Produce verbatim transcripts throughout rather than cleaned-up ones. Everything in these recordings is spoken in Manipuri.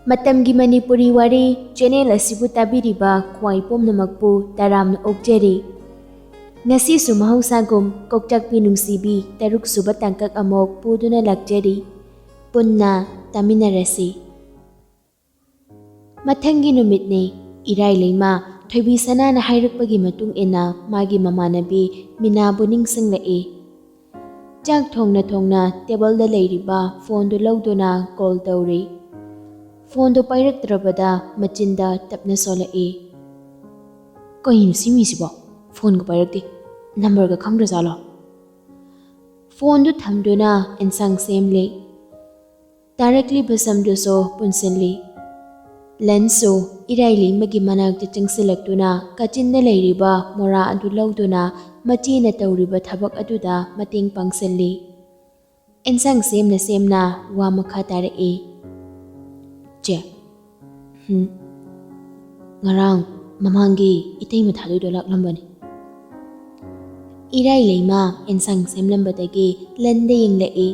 ꯃꯇꯝꯒꯤ ꯃꯅꯤꯄꯨꯔꯤ ꯋꯥꯔꯤ ꯆꯦꯅꯦꯜ ꯑꯁꯤꯕꯨ ꯇꯥꯕꯤꯔꯤꯕ ꯈ꯭ꯋꯥꯏ ꯄꯨꯝꯅꯃꯛꯄꯨ ꯇꯔꯥꯝꯅ ꯑꯣꯛꯆꯔꯤ꯫ ꯉꯁꯤꯁꯨ ꯃꯍꯧꯁꯥꯒꯨꯝ ꯀꯣꯛꯆꯥꯛꯄꯤ ꯅꯨꯡꯁꯤꯕꯤ ꯇꯔꯨꯛ ꯁꯨꯕ ꯇꯥꯡꯀꯛ ꯑꯃꯨꯛ ꯄꯨꯗꯨꯅ ꯂꯥꯛꯆꯔꯤ꯫ ꯄꯨꯟꯅ ꯇꯥꯃꯤꯟꯅꯔꯁꯤ꯫ ꯃꯊꯪꯒꯤ ꯅꯨꯃꯤꯠꯅꯤ꯫ ꯏꯔꯥꯏ ꯂꯩꯃ ꯊꯣꯏꯕꯤ ꯁꯅꯥꯅ ꯍꯥꯏꯔꯛꯄꯒꯤ ꯃꯇꯨꯡ ꯏꯟꯅ ꯃꯥꯒꯤ ꯃꯃꯥꯟꯅꯕꯤ ꯃꯤꯅꯥꯕꯨ ꯅꯤꯡꯁꯤꯡꯂꯛꯏ꯫ ꯆꯥꯛ ꯊꯣꯡꯅ ꯊꯣꯡꯅ ꯇꯦꯕꯜꯗ ꯂꯩꯔꯤꯕ ꯐꯣꯟꯗꯨ ꯂꯧꯗꯨꯅ ꯀꯣꯜ ꯇꯧꯔꯤ꯫ ꯐꯣꯟꯗꯨ ꯄꯥꯏꯔꯛꯇ꯭ꯔꯕꯗ ꯃꯆꯤꯟꯗ ꯇꯞꯅ ꯁꯣꯜꯂꯛꯏ꯫ "ꯀꯩꯅꯣ ꯁꯤ ꯃꯤꯁꯤꯕꯣ? ꯐꯣꯟꯒ ꯄꯥꯏꯔꯛꯇꯦ꯫ ꯅꯝꯕꯔꯒ ꯈꯪꯗ꯭ꯔꯖꯥꯠꯂꯣ?" ꯐꯣꯟꯗꯨ ꯊꯝꯗꯨꯅ ꯑꯦꯟꯁꯥꯡ ꯁꯦꯝꯂꯤ꯫ ꯇꯥꯔꯛꯂꯤꯕ ꯁꯝꯗꯨꯁꯨ ꯄꯨꯟꯁꯤꯜꯂꯤ꯫ ꯂꯟꯁꯨ ꯏꯔꯥꯏ ꯂꯩꯃꯒꯤ ꯃꯅꯥꯛꯇ ꯆꯪꯁꯤꯜꯂꯛꯇꯨꯅ ꯀꯥꯆꯤꯟꯗ ꯂꯩꯔꯤꯕ ꯃꯣꯔꯥ ꯑꯗꯨ ꯂꯧꯗꯨꯅ ꯃꯆꯦꯅ ꯇꯧꯔꯤꯕ ꯊꯕꯛ ꯑꯗꯨꯗ ꯃꯇꯦꯡ ꯄꯥꯡꯁꯤꯜꯂꯤ꯫ ꯑꯦꯟꯁꯥꯡ ꯁꯦꯝꯅ ꯁꯦꯝꯅ ꯋꯥ ꯃꯈꯥ ꯇꯥꯔꯛꯏ꯫ "ꯆꯦ, ꯍꯝ, ꯉꯔꯥꯡ ꯃꯃꯥꯡꯒꯤ ꯏꯇꯩꯃ ꯊꯥꯗꯣꯏꯗꯣ ꯂꯥꯛꯂꯝꯕꯅꯤ꯫" ꯏꯔꯥꯏ ꯂꯩꯃ ꯑꯦꯟꯁꯥꯡ ꯁꯦꯝꯂꯝꯕꯗꯒꯤ ꯂꯟꯗ ꯌꯦꯡꯂꯛꯏ꯫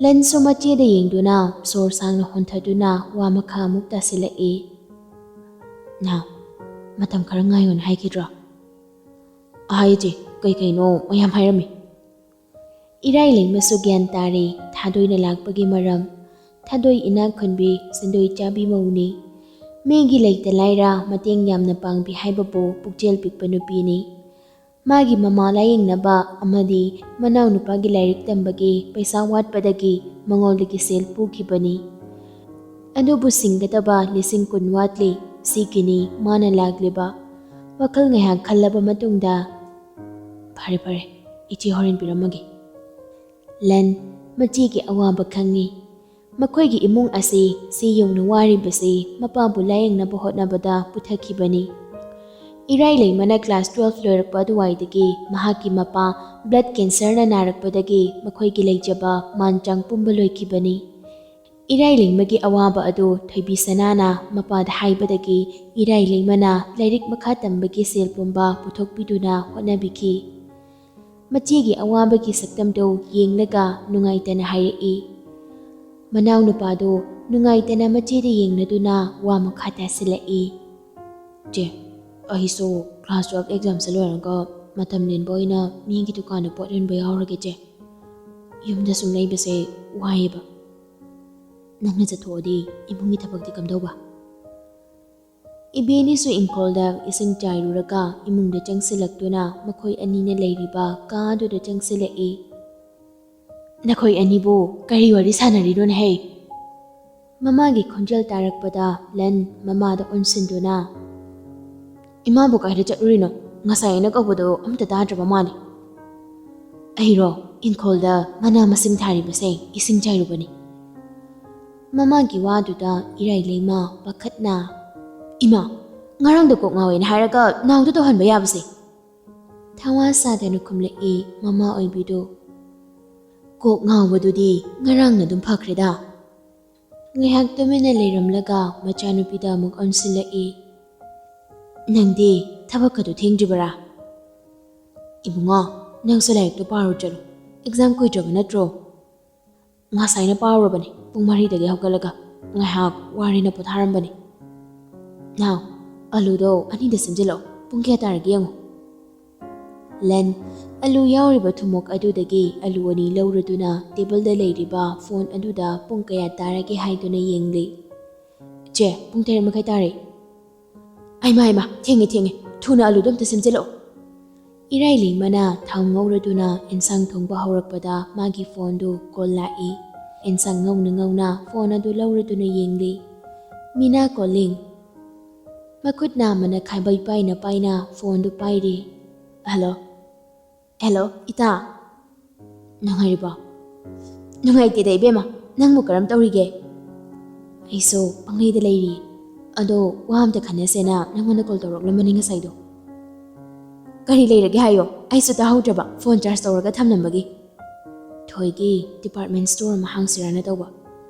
ꯂꯟꯁꯨ ꯃꯆꯦꯗ ꯌꯦꯡꯗꯨꯅ ꯁꯣꯔ ꯁꯥꯡꯅ ꯍꯣꯟꯊꯗꯨꯅ ꯋꯥ ꯃꯈꯥ ꯑꯃꯨꯛ ꯇꯥꯁꯤꯜꯂꯛꯏ꯫ "ꯅꯥ, ꯃꯇꯝ ꯈꯔ ꯉꯥꯏꯌꯣꯅ ꯍꯥꯏꯈꯤꯗ꯭ꯔꯣ?" "ꯍꯥꯏ ꯏꯆꯦ, ꯀꯩ ꯀꯩꯅꯣ ꯃꯌꯥꯝ ꯍꯥꯏꯔꯝꯃꯤ꯫" ꯏꯔꯥꯏ ꯂꯩꯃꯁꯨ ꯒ꯭ꯌꯥꯟ ꯇꯥꯔꯦ ꯊꯥꯗꯣꯏꯅ ꯂꯥꯛꯄꯒꯤ ꯃꯔꯝ꯫ ꯊꯥꯗꯣꯏ ꯏꯅꯥꯛ ꯈꯨꯟꯕꯤ ꯁꯦꯟꯗꯣꯏ ꯆꯥꯕꯤ ꯃꯧꯅꯤ꯫ ꯃꯤꯒꯤ ꯂꯩꯇ ꯂꯥꯏꯔ ꯃꯇꯦꯡ ꯌꯥꯝꯅ ꯄꯥꯡꯕꯤ ꯍꯥꯏꯕꯕꯨ ꯄꯨꯛꯆꯦꯜ ꯄꯤꯛꯄ ꯅꯨꯄꯤꯅꯤ꯫ ꯃꯥꯒꯤ ꯃꯃꯥ ꯂꯥꯌꯦꯡꯅꯕ ꯑꯃꯗꯤ ꯃꯅꯥꯎꯅꯨꯄꯥꯒꯤ ꯂꯥꯏꯔꯤꯛ ꯇꯝꯕꯒꯤ ꯄꯩꯁꯥ ꯋꯥꯠꯄꯗꯒꯤ ꯃꯉꯣꯟꯗꯒꯤ ꯁꯦꯜ ꯄꯨꯈꯤꯕꯅꯤ꯫ ꯑꯗꯨꯕꯨ ꯁꯤꯡꯒꯗꯕ ꯂꯤꯁꯤꯡ ꯀꯨꯟ ꯋꯥꯠꯂꯤ꯫ ꯁꯤꯒꯤꯅꯤ ꯃꯥꯅ ꯂꯥꯛꯂꯤꯕ꯫ ꯋꯥꯈꯜ ꯉꯥꯏꯍꯥꯛ ꯈꯜꯂꯕ ꯃꯇꯨꯡꯗ, "ꯐꯔꯦ, ꯐꯔꯦ, ꯏꯆꯦ ꯍꯣꯔꯦꯟ ꯄꯤꯔꯝꯃꯒꯦ꯫" ꯂꯟ ꯃꯆꯦꯒꯤ ꯑꯋꯥꯕ ꯈꯪꯉꯤ꯫ ꯃꯈꯣꯏꯒꯤ ꯏꯃꯨꯡ ꯑꯁꯤ ꯁꯤ ꯌꯧꯅ ꯋꯥꯔꯤꯕꯁꯤ ꯃꯄꯥꯕꯨ ꯂꯥꯌꯦꯡꯅꯕ ꯍꯣꯠꯅꯕꯗ ꯄꯨꯊꯈꯤꯕꯅꯤ꯫ ꯏꯔꯥꯏ ꯂꯩꯃꯅ ꯀ꯭ꯂꯥꯁ ꯇꯨꯋꯦꯜꯐ ꯂꯣꯏꯔꯛꯄ ꯑꯗꯨꯋꯥꯏꯗꯒꯤ ꯃꯍꯥꯛꯀꯤ ꯃꯄꯥ ꯕ꯭ꯂꯗ ꯀꯦꯟꯁꯔꯅ ꯅꯥꯔꯛꯄꯗꯒꯤ ꯃꯈꯣꯏꯒꯤ ꯂꯩꯖꯕ ꯃꯥꯟ ꯆꯥꯡ ꯄꯨꯝꯕ ꯂꯣꯏꯈꯤꯕꯅꯤ꯫ ꯏꯔꯥꯏ ꯂꯩꯃꯒꯤ ꯑꯋꯥꯕ ꯑꯗꯨ ꯊꯣꯏꯕꯤ ꯁꯅꯥꯅ ꯃꯄꯥꯗ ꯍꯥꯏꯕꯗꯒꯤ ꯏꯔꯥꯏ ꯂꯩꯃꯅ ꯂꯥꯏꯔꯤꯛ ꯃꯈꯥ ꯇꯝꯕꯒꯤ ꯁꯦꯜ ꯄꯨꯝꯕ ꯄꯨꯊꯣꯛꯄꯤꯗꯨꯅ ꯍꯣꯠꯅꯕꯤꯈꯤ꯫ ꯃꯆꯦꯒꯤ ꯑꯋꯥꯕꯒꯤ ꯁꯛꯇꯝꯗꯨ ꯌꯦꯡꯂꯒ ꯅꯨꯡꯉꯥꯏꯇꯅ ꯍꯥꯏꯔꯛꯏ, "ꯃꯅꯥꯎꯅꯨꯄꯥꯗꯨ ꯅꯨꯡꯉꯥꯏꯇꯅ ꯃꯆꯦꯗ ꯌꯦꯡꯂꯗꯨꯅ ꯋꯥ ꯃꯈꯥ ꯇꯥꯁꯤꯜꯂꯛꯏ꯫ "ꯆꯦ, ꯑꯩꯁꯨ class twelve examꯁꯦ ꯂꯣꯏꯔꯒ ꯃꯇꯝ ꯂꯦꯟꯕ ꯑꯣꯏꯅ ꯃꯤꯒꯤ ꯗꯨꯀꯥꯟꯗ ꯄꯣꯠ ꯌꯣꯟꯕ ꯌꯥꯎꯔꯒꯦ ꯆꯦ꯫ ꯌꯨꯝꯗ ꯁꯨꯝ ꯂꯩꯕꯁꯦ ꯋꯥꯏꯌꯦꯕ꯫ ꯅꯪꯅ ꯆꯠꯊꯣꯛꯑꯗꯤ ꯏꯃꯨꯡꯒꯤ ꯊꯕꯛꯇꯤ ꯀꯝꯗꯧꯕ?" ꯏꯕꯦꯅꯤꯁꯨ ꯏꯪꯈꯣꯜꯗ ꯏꯁꯤꯡ ꯆꯥꯏꯔꯨꯔꯒ ꯏꯃꯨꯡꯗ ꯆꯪꯁꯤꯜꯂꯛꯇꯨꯅ ꯃꯈꯣꯏ ꯑꯅꯤꯅ ꯂꯩꯔꯤꯕ ꯀꯥ ꯑꯗꯨꯗ ꯆꯪꯁꯤꯜꯂꯛꯏ꯫ "ꯅꯈꯣꯏ ꯑꯅꯤꯕꯨ ꯀꯔꯤ ꯋꯥꯔꯤ ꯁꯥꯟꯅꯔꯤꯅꯣꯅꯦ ꯍꯩ?" ꯃꯃꯥꯒꯤ ꯈꯣꯟꯖꯦꯜ ꯇꯥꯔꯛꯄꯗ ꯂꯟ ꯃꯃꯥꯗ ꯑꯣꯟꯁꯤꯟꯗꯨꯅ, "ꯏꯃꯥꯕꯨ ꯀꯥꯏꯗ ꯆꯠꯂꯨꯔꯤꯅꯣ? ꯉꯁꯥꯏ ꯑꯩꯅ ꯀꯧꯕꯗꯣ ꯑꯝꯇ ꯇꯥꯗ꯭ꯔꯕ ꯃꯥꯜꯂꯦ꯫" "ꯑꯩꯔꯣ? ꯏꯪꯈꯣꯜꯗ ꯃꯅꯥ ꯃꯁꯤꯡ ꯊꯥꯔꯤꯕꯁꯦ ꯏꯁꯤꯡ ꯆꯥꯏꯔꯨꯕꯅꯤ꯫" ꯃꯃꯥꯒꯤ ꯋꯥꯗꯨꯗ ꯏꯔꯥꯏ ꯂꯩꯃ ꯄꯥꯈꯠꯅ, "ꯏꯃꯥ, ꯉꯔꯥꯡꯗ ꯀꯣꯛ ꯉꯥꯎꯋꯦꯅ ꯍꯥꯏꯔꯒ ꯅꯥꯎꯗ ꯇꯧꯍꯟꯕ ꯌꯥꯕꯁꯦ?" ꯊꯋꯥ ꯁꯥꯗꯅ ꯈꯨꯝꯂꯛꯏ ꯃꯃꯥ ꯑꯣꯏꯕꯤꯗꯨ꯫ "ꯀꯣꯛ ꯉꯥꯎꯕꯗꯨꯗꯤ ꯉꯔꯥꯡꯅ ꯑꯗꯨꯝ ꯐꯈ꯭ꯔꯦꯗ꯫" ꯉꯥꯏꯍꯥꯛ ꯇꯨꯃꯤꯟꯅ ꯂꯩꯔꯝꯂꯒ ꯃꯆꯥꯅꯨꯄꯤꯗ ꯑꯃꯨꯛ ꯑꯣꯟꯁꯤꯜꯂꯛꯏ꯫ "ꯅꯪꯗꯤ ꯊꯕꯛꯀꯗꯨ ꯊꯦꯡꯗ꯭ꯔꯤꯕꯔꯥ? ꯏꯕꯨꯡꯉꯣ, ꯅꯪꯁꯨ ꯂꯥꯏꯔꯤꯛꯇꯣ ꯄꯥꯔꯨ ꯆꯠꯂꯨ꯫ Exam ꯀꯨꯏꯗ꯭ꯔꯕ ꯅꯠꯇ꯭ꯔꯣ?" "ꯉꯁꯥꯏꯅ ꯄꯥꯔꯨꯔꯕꯅꯤ, ꯄꯨꯡ ꯃꯔꯤꯗꯒꯤ ꯍꯧꯒꯠꯂꯒ꯫ ꯉꯥꯏꯍꯥꯛ ꯋꯥꯔꯦꯅ ꯄꯣꯊꯥꯔꯝꯕꯅꯤ꯫ ꯅꯥꯎ, ꯑꯂꯨꯗꯣ ꯑꯅꯤꯗ ꯁꯦꯝꯖꯤꯜꯂꯛꯑꯣ꯫ ꯄꯨꯡ ꯀꯌꯥ ꯇꯥꯔꯒꯦ ꯌꯦꯡꯉꯨ꯫" ꯂꯟ ꯑꯂꯨ ꯌꯥꯎꯔꯤꯕ ꯊꯨꯝꯃꯣꯛ ꯑꯗꯨꯗꯒꯤ ꯑꯂꯨ ꯑꯅꯤ ꯂꯧꯔꯗꯨꯅ ꯇꯦꯕꯜꯗ ꯂꯩꯔꯤꯕ ꯐꯣꯟ ꯑꯗꯨꯗ ꯄꯨꯡ ꯀꯌꯥ ꯇꯥꯔꯒꯦ ꯍꯥꯏꯗꯨꯅ ꯌꯦꯡꯂꯤ꯫ "ꯆꯦ, ꯄꯨꯡ ꯇꯔꯦꯠ ꯃꯈꯥꯏ ꯇꯥꯔꯦ꯫" "ꯍꯩꯃꯥ, ꯍꯩꯃꯥ, ꯊꯦꯡꯉꯦ, ꯊꯦꯡꯉꯦ꯫ ꯊꯨꯅ ꯑꯂꯨꯗꯣ ꯑꯝꯇ ꯁꯦꯝꯖꯤꯜꯂꯛꯑꯣ꯫" ꯏꯔꯥꯏ ꯂꯩꯃꯅ ꯊꯥꯎ ꯉꯧꯔꯗꯨꯅ ꯏꯟꯁꯥꯡ ꯊꯣꯡꯕ ꯍꯧꯔꯛꯄꯗ ꯃꯥꯒꯤ ꯐꯣꯟꯗꯨ ꯀꯣꯜ ꯂꯥꯛꯏ꯫ ꯏꯟꯁꯥꯡ ꯉꯧꯅ ꯉꯧꯅ ꯐꯣꯟ ꯑꯗꯨ ꯂꯧꯔꯗꯨꯅ ꯌꯦꯡꯂꯤ꯫ ꯃꯤꯅꯥ ꯀꯣꯂꯤꯡ꯫ ꯃꯈꯨꯠ ꯅꯥꯝꯃꯅ ꯈꯥꯕꯩ ꯄꯥꯏꯅ ꯄꯥꯏꯅ ꯐꯣꯟꯗꯨ ꯄꯥꯏꯔꯤ꯫ "ꯍꯜꯂꯣ꯫" "ꯍꯦꯜꯂꯣ, ꯏꯇꯥ꯫ ꯅꯨꯡꯉꯥꯏꯔꯤꯕꯣ?" "ꯅꯨꯡꯉꯥꯏꯇꯦꯗ, ꯏꯕꯦꯝꯃ꯫ ꯅꯪꯕꯨ ꯀꯔꯝ ꯇꯧꯔꯤꯒꯦ?" "ꯑꯩꯁꯨ ꯄꯪꯂꯩꯗ ꯂꯩꯔꯤ꯫ ꯑꯗꯣ, ꯋꯥ ꯑꯝꯇ ꯈꯟꯅꯁꯦꯅ ꯅꯪꯉꯣꯟꯗ ꯀꯣꯜ ꯇꯧꯔꯛꯂꯝꯕꯅꯤ ꯉꯁꯥꯏꯗꯣ꯫" "ꯀꯔꯤ ꯂꯩꯔꯒꯦ ꯍꯥꯏꯌꯣ, ꯑꯩꯁꯨ ꯇꯥꯍꯧꯗ꯭ꯔꯕ, ꯐꯣꯟ ꯆꯥꯔꯖ ꯇꯧꯔꯒ ꯊꯝꯂꯝꯕꯒꯤ꯫ ꯊꯣꯏꯒꯤ department store ꯑꯃ ꯍꯥꯡꯁꯤꯔꯥꯅ ꯇꯧꯕ꯫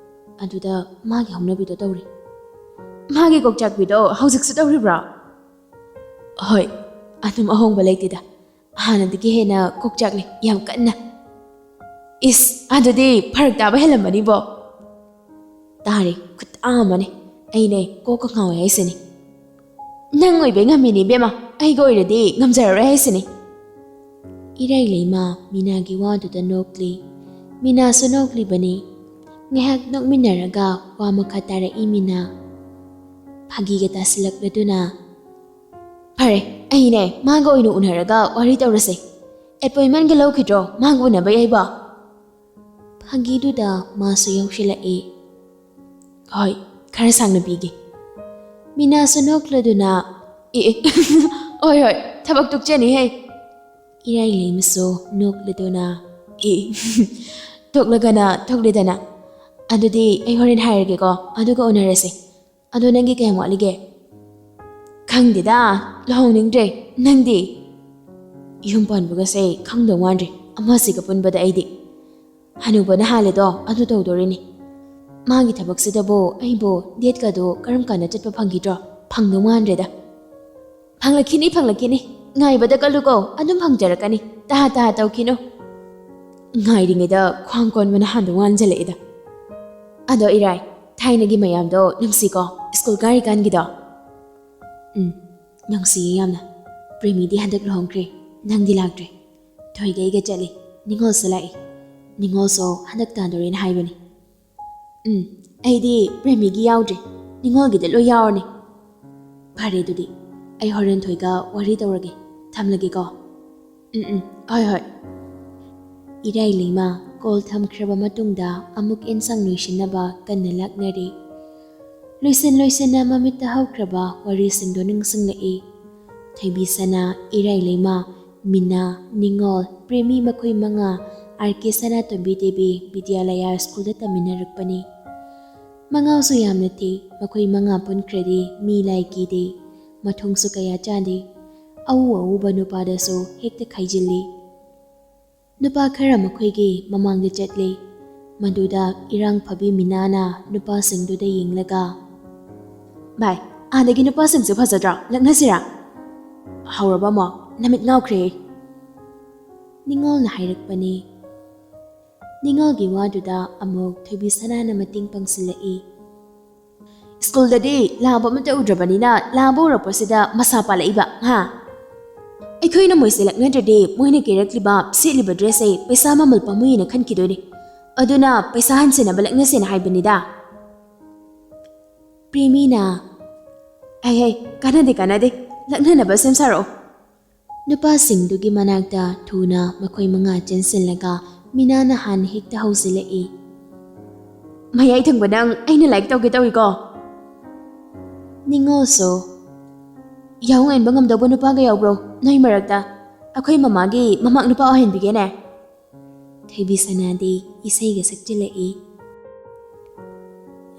ꯑꯗꯨꯗ ꯃꯥꯒꯤ ꯍꯧꯅꯕꯤꯗꯣ ꯇꯧꯔꯤ꯫" "ꯃꯥꯒꯤ ꯀꯣꯛꯆꯥꯛꯄꯤꯗꯣ ꯍꯧꯖꯤꯛꯁꯨ ꯇꯧꯔꯤꯕ꯭ꯔꯣ?" "ꯍꯣꯏ, ꯑꯗꯨꯝ ꯑꯍꯣꯡꯕ ꯂꯩꯇꯦꯗ꯫ ꯍꯥꯟꯅꯗꯒꯤ ꯍꯦꯟꯅ ꯀꯣꯛꯆꯥꯛꯂꯦ, ꯌꯥꯝ ꯀꯟꯅ꯫" "ꯏꯁ, ꯑꯗꯨꯗꯤ ꯐꯔꯛ ꯇꯥꯕ ꯍꯦꯜꯂꯝꯃꯅꯤꯕꯣ?" ꯇꯥꯔꯦ, ꯈꯨꯠ ꯑꯃꯅꯦ꯫ ꯑꯩꯅꯦ ꯀꯣꯛꯀ ꯉꯥꯎꯋꯦ ꯍꯥꯏꯁꯤꯅꯤ꯫ "ꯅꯪ ꯑꯣꯏꯕꯩ ꯉꯝꯃꯤꯅꯤ ꯏꯕꯦꯝꯃ, ꯑꯩꯒ ꯑꯣꯏꯔꯗꯤ ꯉꯝꯖꯔꯔꯣꯏ ꯍꯥꯏꯁꯤꯅꯤ"꯫ ꯏꯔꯥꯏ ꯂꯩꯃ ꯃꯤꯅꯥꯒꯤ ꯋꯥꯗꯨꯗ ꯅꯣꯛꯂꯤ꯫ ꯃꯤꯅꯥꯁꯨ ꯅꯣꯛꯂꯤꯕꯅꯤ꯫ ꯉꯥꯏꯍꯥꯛ ꯅꯣꯛꯃꯤꯟꯅꯔꯒ ꯋꯥ ꯃꯈꯥ ꯇꯥꯔꯛꯏ ꯃꯤꯅꯥ꯫ ꯐꯥꯒꯤꯒ ꯇꯥꯁꯤꯜꯂꯛꯂꯗꯨꯅ, "ꯐꯔꯦ, ꯑꯩꯅꯦ ꯃꯥꯒ ꯑꯣꯏꯅ ꯎꯅꯔꯒ ꯋꯥꯔꯤ ꯇꯧꯔꯁꯦ꯫ ꯑꯦꯄꯣꯏꯟꯃꯦꯟꯒ ꯂꯧꯈꯤꯗ꯭ꯔꯣ ꯃꯥꯒ ꯎꯅꯕ ꯌꯥꯏꯕ?" ꯐꯥꯒꯤꯗꯨꯗ ꯃꯥꯁꯨ ꯌꯥꯎꯁꯤꯜꯂꯛꯏ꯫ "ꯍꯣꯏ, ꯈꯔ ꯁꯥꯡꯅ ꯄꯤꯒꯦ"꯫ ꯃꯤꯅꯥꯁꯨ ꯅꯣꯛꯂꯗꯨꯅ, "ꯑꯦ, ꯑꯦ, ꯍꯣꯏ, ꯍꯣꯏ, ꯊꯕꯛ ꯇꯨꯛꯆꯅꯤꯍꯦ"꯫ ꯏꯔꯥꯏ ꯂꯩꯃꯁꯨ ꯅꯣꯛꯂꯗꯨꯅ, "ꯑꯦ, ꯊꯣꯛꯂꯒꯅ ꯊꯣꯛꯂꯦꯗꯅ꯫ ꯑꯗꯨꯗꯤ ꯑꯩ ꯍꯣꯔꯦꯟ ꯍꯥꯏꯔꯒꯦꯀꯣ, ꯑꯗꯨꯒ ꯎꯅꯔꯁꯦ꯫ ꯑꯗꯣ ꯅꯪꯒꯤ ꯀꯌꯥꯝ ꯋꯥꯠꯂꯤꯒꯦ?" "ꯈꯪꯗꯦꯗ, ꯂꯨꯍꯣꯡꯅꯤꯡꯗ꯭ꯔꯦ꯫ ꯅꯪꯗꯤ?" "ꯌꯨꯝ ꯄꯥꯟꯕꯒꯁꯦ ꯈꯪꯗꯧ ꯃꯥꯟꯗ꯭ꯔꯦ ꯑꯃꯁꯤꯒ ꯄꯨꯟꯕꯗ ꯑꯩꯗꯤ꯫ ꯍꯅꯨꯕꯅ ꯍꯥꯜꯂꯦꯗꯣ, ꯑꯗꯨ ꯇꯧꯗꯣꯔꯤꯅꯤ꯫ ꯃꯥꯒꯤ ꯊꯕꯛꯁꯤꯗꯕꯨ ꯑꯩꯕꯨ ꯗꯦꯠꯀꯗꯣ ꯀꯔꯝ ꯀꯥꯟꯗ ꯆꯠꯄ ꯐꯪꯈꯤꯗ꯭ꯔꯣ? ꯐꯪꯗꯧ ꯃꯥꯟꯗ꯭ꯔꯦꯗ"꯫ "ꯐꯪꯂꯛꯈꯤꯅꯤ, ꯐꯪꯂꯛꯈꯤꯅꯤ꯫ ꯉꯥꯏꯕꯗ ꯀꯜꯂꯨꯀꯣ, ꯑꯗꯨꯝ ꯐꯪꯖꯔꯛꯀꯅꯤ꯫ ꯇꯍꯥ ꯇꯍꯥ ꯇꯧꯈꯤꯅꯨ"꯫ ꯉꯥꯏꯔꯤꯉꯩꯗ ꯈ꯭ꯋꯥꯡ ꯀꯣꯟꯕꯅ ꯍꯥꯟꯗꯧ ꯃꯥꯟꯖꯜꯂꯛꯑꯦꯗ꯫ "ꯑꯗꯣ ꯏꯔꯥꯏ, ꯊꯥꯏꯅꯒꯤ ꯃꯌꯥꯝꯗꯣ ꯅꯨꯡꯁꯤꯀꯣ, ꯁ꯭ꯀꯨꯜ ꯀꯥꯔꯤꯀꯥꯟꯒꯤꯗꯣ?" "ꯎꯝ, ꯅꯨꯡꯁꯤꯌꯦ ꯌꯥꯝꯅ꯫ ꯄ꯭ꯔꯦꯃꯤꯗꯤ ꯍꯟꯗꯛ ꯂꯨꯍꯣꯡꯈ꯭ꯔꯦ, ꯅꯪꯗꯤ ꯂꯥꯛꯇ꯭ꯔꯦ꯫ ꯊꯣꯏꯒ ꯑꯩꯒ ꯆꯠꯂꯤ, ꯅꯤꯉꯣꯜꯁꯨ ꯂꯥꯛꯏ꯫ ꯅꯤꯉꯣꯜꯁꯨ ꯍꯟꯗꯛ ꯇꯥꯗꯣꯔꯦꯅ ꯍꯥꯏꯕꯅꯤ꯫ ꯎꯝ, ꯑꯩꯗꯤ ꯄ꯭ꯔꯦꯃꯤꯒꯤ ꯌꯥꯎꯗ꯭ꯔꯦ, ꯅꯤꯉꯣꯜꯒꯤꯗ ꯂꯣꯏ ꯌꯥꯎꯔꯅꯤ"꯫ "ꯐꯔꯦ ꯑꯗꯨꯗꯤ, ꯑꯩ ꯍꯣꯔꯦꯟ ꯊꯣꯏꯒ ꯋꯥꯔꯤ ꯇꯧꯔꯒꯦ꯫ ꯊꯝꯂꯒꯦꯀꯣ"꯫ "ꯎꯝ, ꯎꯝ, ꯍꯣꯏ, ꯍꯣꯏ"꯫ ꯏꯔꯥꯏ ꯂꯩꯃ ꯀꯣꯜ ꯊꯝꯈ꯭ꯔꯕ ꯃꯇꯨꯡꯗ ꯑꯃꯨꯛ ꯏꯟꯁꯥꯡ ꯂꯣꯏꯁꯤꯟꯅꯕ ꯀꯟꯅ ꯂꯥꯛꯅꯔꯤ꯫ ꯂꯣꯏꯁꯤꯟ ꯂꯣꯏꯁꯤꯟꯅ ꯃꯃꯤꯠꯇ ꯍꯧꯈ꯭ꯔꯕ ꯋꯥꯔꯤꯁꯤꯡꯗꯣ ꯅꯤꯡꯁꯤꯡꯂꯛꯏ꯫ ꯊꯣꯏꯕꯤ ꯁꯅꯥ, ꯏꯔꯥꯏ ꯂꯩꯃ, ꯃꯤꯅꯥ, ꯅꯤꯉꯣꯜ, ꯄ꯭ꯔꯦꯃꯤ ꯃꯈꯣꯏ ꯃꯉꯥ ꯑꯥꯔ ꯀꯦ ꯁꯅꯥꯇꯣꯝꯕꯤ ꯗꯦꯕꯤ ꯕꯤꯗ꯭ꯌꯥꯂꯌꯥ ꯁ꯭ꯀꯨꯜꯗ ꯇꯝꯃꯤꯟꯅꯔꯛꯄꯅꯤ꯫ ꯃꯉꯥꯎꯁꯨ ꯌꯥꯝꯅ ꯊꯤ, ꯃꯈꯣꯏ ꯃꯉꯥ ꯄꯨꯟꯈ꯭ꯔꯗꯤ ꯃꯤ ꯂꯥꯏ ꯀꯤꯗꯦ, ꯃꯊꯣꯡꯁꯨ ꯀꯌꯥ ꯆꯥꯗꯦ꯫ ꯑꯎ ꯑꯎꯕ ꯅꯨꯄꯥꯗꯁꯨ ꯍꯦꯛꯇ ꯈꯥꯏꯖꯤꯜꯂꯤ꯫ ꯅꯨꯄꯥ ꯈꯔ ꯃꯈꯣꯏꯒꯤ ꯃꯃꯥꯡꯗ ꯆꯠꯂꯤ꯫ ꯃꯗꯨꯗ ꯏꯔꯥꯡ ꯐꯕꯤ ꯃꯤꯅꯥꯅ ꯅꯨꯄꯥꯁꯤꯡꯗꯨꯗ ꯌꯦꯡꯂꯒ, "ꯚꯥꯏ, ꯑꯥꯗꯒꯤ ꯅꯨꯄꯥꯁꯤꯡꯁꯦ ꯐꯖꯗ꯭ꯔꯣ? ꯂꯛꯅꯁꯤꯔꯥ?" "ꯍꯧꯔꯕ ꯑꯃꯨꯛ? ꯅꯃꯤꯠ ꯉꯥꯎꯈ꯭ꯔꯦ"꯫ ꯅꯤꯉꯣꯜꯅ ꯍꯥꯏꯔꯛꯄꯅꯤ꯫ ꯅꯤꯉꯣꯜꯒꯤ ꯋꯥꯗꯨꯗ ꯑꯃꯨꯛ ꯊꯣꯏꯕꯤ ꯁꯅꯥꯅ ꯃꯇꯦꯡ ꯄꯥꯡꯁꯤꯜꯂꯛꯏ꯫ ꯁ꯭ꯀꯨꯜꯗꯗꯤ ꯂꯥꯕ ꯑꯃꯠꯇ ꯎꯗ꯭ꯔꯕꯅꯤꯅ ꯂꯥꯕ ꯎꯔꯛꯄꯁꯤꯗ ꯃꯁꯥ ꯄꯥꯜꯂꯛꯏꯕ, ꯍꯥ? ꯑꯩꯈꯣꯏꯅ ꯃꯣꯏꯁꯦ ꯂꯛꯅꯗ꯭ꯔꯗꯤ ꯃꯣꯏꯅ ꯀꯦꯔꯛꯂꯤꯕ, ꯁꯦꯠꯂꯤꯕ ꯗ꯭ꯔꯦꯁꯁꯦ ꯄꯩꯁꯥ ꯃꯃꯜ ꯄꯥꯝꯃꯨꯏꯅ ꯈꯟꯈꯤꯗꯣꯏꯅꯤ꯫ ꯑꯗꯨꯅ ꯄꯩꯁꯥ ꯍꯟꯁꯤꯟꯅꯕ ꯂꯛꯅꯁꯦꯅ ꯍꯥꯏꯕꯅꯤꯗ꯫ ꯄ꯭ꯔꯦꯃꯤꯅ, "ꯍꯩ ꯍꯩ, ꯀꯥꯟꯅꯗꯦ ꯀꯥꯟꯅꯗꯦ, ꯂꯛꯅꯅꯕ ꯁꯦꯝ ꯁꯥꯔꯛꯑꯣ"꯫ ꯅꯨꯄꯥꯁꯤꯡꯗꯨꯒꯤ ꯃꯅꯥꯛꯇ ꯊꯨꯅ ꯃꯈꯣꯏ ꯃꯉꯥ ꯆꯦꯟꯁꯤꯜꯂꯒ ꯃꯤꯅꯥꯅ ꯍꯥꯟꯅ ꯍꯦꯛꯇ ꯍꯧꯖꯤꯜꯂꯛꯏ꯫ "ꯃꯌꯥꯏ ꯊꯪꯕ ꯅꯪ, ꯑꯩꯅ ꯂꯥꯏꯛ ꯇꯧꯒꯦ ꯇꯧꯏꯀꯣ"꯫ ꯅꯤꯉꯣꯜꯁꯨ, "ꯌꯥꯍꯧ ꯉꯟꯕ ꯉꯝꯗꯧꯕ ꯅꯨꯄꯥꯒ ꯌꯥꯎꯕ꯭ꯔꯣ ꯅꯣꯏ ꯃꯔꯛꯇ? ꯑꯩꯈꯣꯏ ꯃꯃꯥꯒꯤ ꯃꯃꯥꯛ ꯅꯨꯄꯥ ꯑꯣꯏꯍꯟꯕꯤꯒꯦꯅꯦ"꯫ ꯊꯣꯏꯕꯤ ꯁꯅꯥꯗꯤ ꯏꯁꯩꯒ ꯁꯛꯆꯤꯜꯂꯛꯏ꯫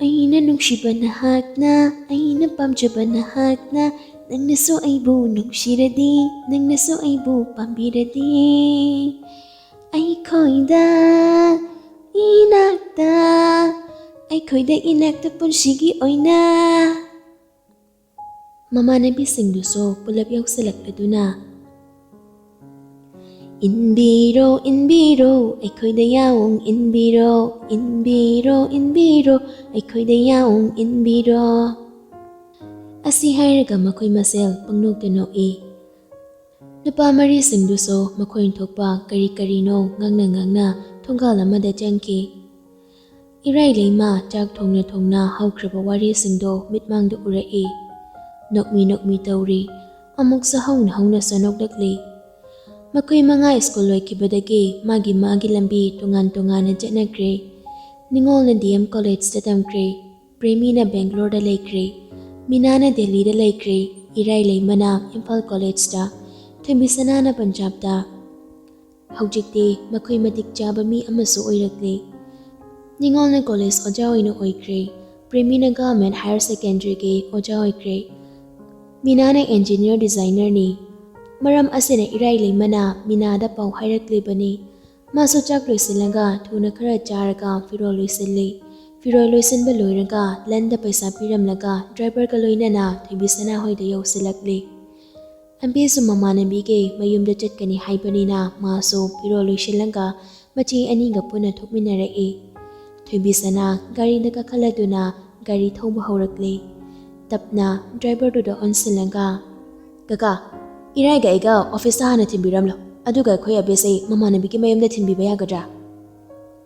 "ꯑꯩꯅ ꯅꯨꯡꯁꯤꯕ ꯅꯍꯥꯛꯅ, ꯑꯩꯅ ꯄꯥꯝꯖꯕ ꯅꯍꯥꯛꯅ, ꯅꯪꯅꯁꯨ ꯑꯩꯕꯨ ꯅꯨꯡꯁꯤꯔꯗꯤ, ꯅꯪꯅꯁꯨ ꯑꯩꯕꯨ ꯄꯥꯝꯕꯤꯔꯗꯤ, ꯑꯩꯈꯣꯏꯗ, ꯏꯅꯥꯛꯇ, ꯑꯩꯈꯣꯏꯗ ꯏꯅꯥꯛꯇ ꯄꯨꯟꯁꯤꯒꯤ ꯑꯣꯏꯅ"꯫ ꯃꯃꯥꯟꯅꯕꯤꯁꯤꯡꯗꯨꯁꯨ ꯄꯨꯂꯞ ꯌꯥꯎꯁꯤꯜꯂꯛꯂꯗꯨꯅ, "ꯏꯟꯕꯤꯔꯣ, ꯏꯟꯕꯤꯔꯣ, ꯑꯩꯈꯣꯏꯗ ꯌꯥꯎ ꯏꯟꯕꯤꯔꯣ, ꯏꯟꯕꯤꯔꯣ, ꯏꯟꯕꯤꯔꯣ, ꯑꯩꯈꯣꯏꯗ ꯌꯥꯎ ꯏꯟꯕꯤꯔꯣ"꯫ ꯑꯁꯤ ꯍꯥꯏꯔꯒ ꯃꯈꯣꯏ ꯃꯁꯦꯜ ꯄꯪꯅꯣꯛꯇ ꯅꯣꯛꯏ꯫ ꯅꯨꯄꯥ ꯃꯔꯤꯁꯤꯡꯗꯨꯁꯨ ꯃꯈꯣꯏ ꯊꯣꯛꯄ ꯀꯔꯤ ꯀꯔꯤꯅꯣ ꯉꯥꯡꯅ ꯉꯥꯡꯅ ꯊꯣꯡꯒꯥꯜ ꯑꯃꯗ ꯆꯪꯈꯤ꯫ ꯏꯔꯥꯏ ꯂꯩꯃ ꯆꯥꯛ ꯊꯣꯡꯅ ꯊꯣꯡꯅ ꯍꯧꯈ꯭ꯔꯕ ꯋꯥꯔꯤꯁꯤꯡꯗꯣ ꯃꯤꯠꯃꯥꯡꯗ ꯎꯔꯛꯏ꯫ ꯅꯣꯛꯃꯤ ꯅꯣꯛꯃꯤ ꯇꯧꯔꯤ꯫ ꯑꯃꯨꯛꯁꯨ ꯍꯧꯅ ꯍꯧꯅꯁꯨ ꯅꯣꯛꯂꯛꯂꯤ꯫ ꯃꯈꯣꯏ ꯃꯉꯥ ꯁ꯭ꯀꯨꯜ ꯂꯣꯏꯈꯤꯕꯗꯒꯤ ꯃꯥꯒꯤ ꯃꯥꯒꯤ ꯂꯝꯕꯤ ꯇꯣꯉꯥꯟ ꯇꯣꯉꯥꯟꯅ ꯆꯠꯅꯈ꯭ꯔꯦ꯫ ꯅꯤꯉꯣꯜꯅ ꯗꯤ ꯑꯦꯝ ꯀꯣꯂꯦꯖꯇ ꯇꯝꯈ꯭ꯔꯦ꯫ ꯄ꯭ꯔꯦꯃꯤꯅ ꯕꯦꯡꯒ꯭ꯂꯣꯔꯗ ꯂꯩꯈ꯭ꯔꯦ꯫ ꯃꯤꯅꯥꯅ ꯗꯦꯜꯂꯤꯗ ꯂꯩꯈ꯭ꯔꯦ꯫ ꯏꯔꯥꯏ ꯂꯩꯃꯅ ꯏꯝꯐꯥꯜ ꯀꯣꯂꯦꯖꯇ꯫ ꯊꯣꯏꯕꯤꯁꯅꯥꯅ ꯄꯟꯖꯥꯕꯇ꯫ ꯍꯧꯖꯤꯛꯇꯤ ꯃꯈꯣꯏ ꯃꯇꯤꯛ ꯆꯥꯕ ꯃꯤ ꯑꯃꯁꯨ ꯑꯣꯏꯔꯛꯂꯦ꯫ ꯅꯤꯉꯣꯜꯅ ꯀꯣꯂꯦꯖ ꯑꯣꯖꯥ ꯑꯣꯏꯅ ꯑꯣꯏꯈ꯭ꯔꯦ꯫ ꯄ꯭ꯔꯦꯃꯤꯅ ꯒꯚꯔꯟꯃꯦꯟꯠ ꯍꯥꯌꯔ ꯁꯦꯀꯦꯟꯗꯔꯤꯒꯤ ꯑꯣꯖꯥ ꯑꯣꯏꯈ꯭ꯔꯦ꯫ ꯃꯤꯅꯥꯅ ꯏꯟꯖꯤꯅꯤꯌꯔ ꯗꯤꯖꯥꯏꯅꯔꯅꯤ꯫ ꯃꯔꯝ ꯑꯁꯤꯅ ꯏꯔꯥꯏ ꯂꯩꯃꯅ ꯃꯤꯅꯥꯗ ꯄꯥꯎ ꯍꯥꯏꯔꯛꯂꯤꯕꯅꯤ꯫ ꯃꯥꯁꯨ ꯆꯥꯛ ꯂꯣꯏꯁꯤꯜꯂꯒ ꯊꯨꯅ ꯈꯔ ꯆꯥꯔꯒ ꯐꯤꯔꯣꯜ ꯂꯣꯏꯁꯤꯜꯂꯤ꯫ ꯐꯤꯔꯣꯜ ꯂꯣꯏꯁꯤꯟꯕ ꯂꯣꯏꯔꯒ ꯂꯟꯗ ꯄꯩꯁꯥ ꯄꯤꯔꯝꯂꯒ ꯗ꯭ꯔꯥꯏꯚꯔꯒ ꯂꯣꯏꯅꯅ ꯊꯣꯏꯕꯤꯁꯅꯥ ꯍꯣꯏꯗ ꯌꯧꯁꯤꯜꯂꯛꯂꯤ꯫ ꯑꯝꯕꯤꯁꯨ ꯃꯃꯥꯟꯅꯕꯤꯒꯤ ꯃꯌꯨꯝꯗ ꯆꯠꯀꯅꯤ ꯍꯥꯏꯕꯅꯤꯅ ꯃꯥꯁꯨ ꯐꯤꯔꯣꯜ ꯂꯣꯏꯁꯤꯜꯂꯒ ꯃꯆꯦ ꯑꯅꯤꯒ ꯄꯨꯟꯅ ꯊꯣꯛꯃꯤꯟꯅꯔꯛꯏ꯫ ꯊꯣꯏꯕꯤꯁꯅꯥ ꯒꯥꯔꯤꯗ ꯀꯥꯈꯠꯂꯗꯨꯅ ꯒꯥꯔꯤ ꯊꯧꯕ ꯍꯧꯔꯛꯂꯦ꯫ ꯇꯞꯅ ꯗ꯭ꯔꯥꯏꯚꯔꯗꯨꯗ ꯑꯣꯟꯁꯤꯜꯂꯒ, "ꯀꯀꯥ, ꯏꯔꯥꯏꯒ ꯑꯩꯒ ꯑꯣꯐꯤꯁꯇ ꯍꯥꯟꯅ ꯊꯤꯟꯕꯤꯔꯝꯂꯣ, ꯑꯗꯨꯒ ꯑꯩꯈꯣꯏ ꯑꯕꯦꯁ ꯑꯩ ꯃꯃꯥꯟꯅꯕꯤꯒꯤ ꯃꯌꯨꯝꯗ ꯊꯤꯟꯕꯤꯕ ꯌꯥꯒꯗ꯭ꯔꯥ?"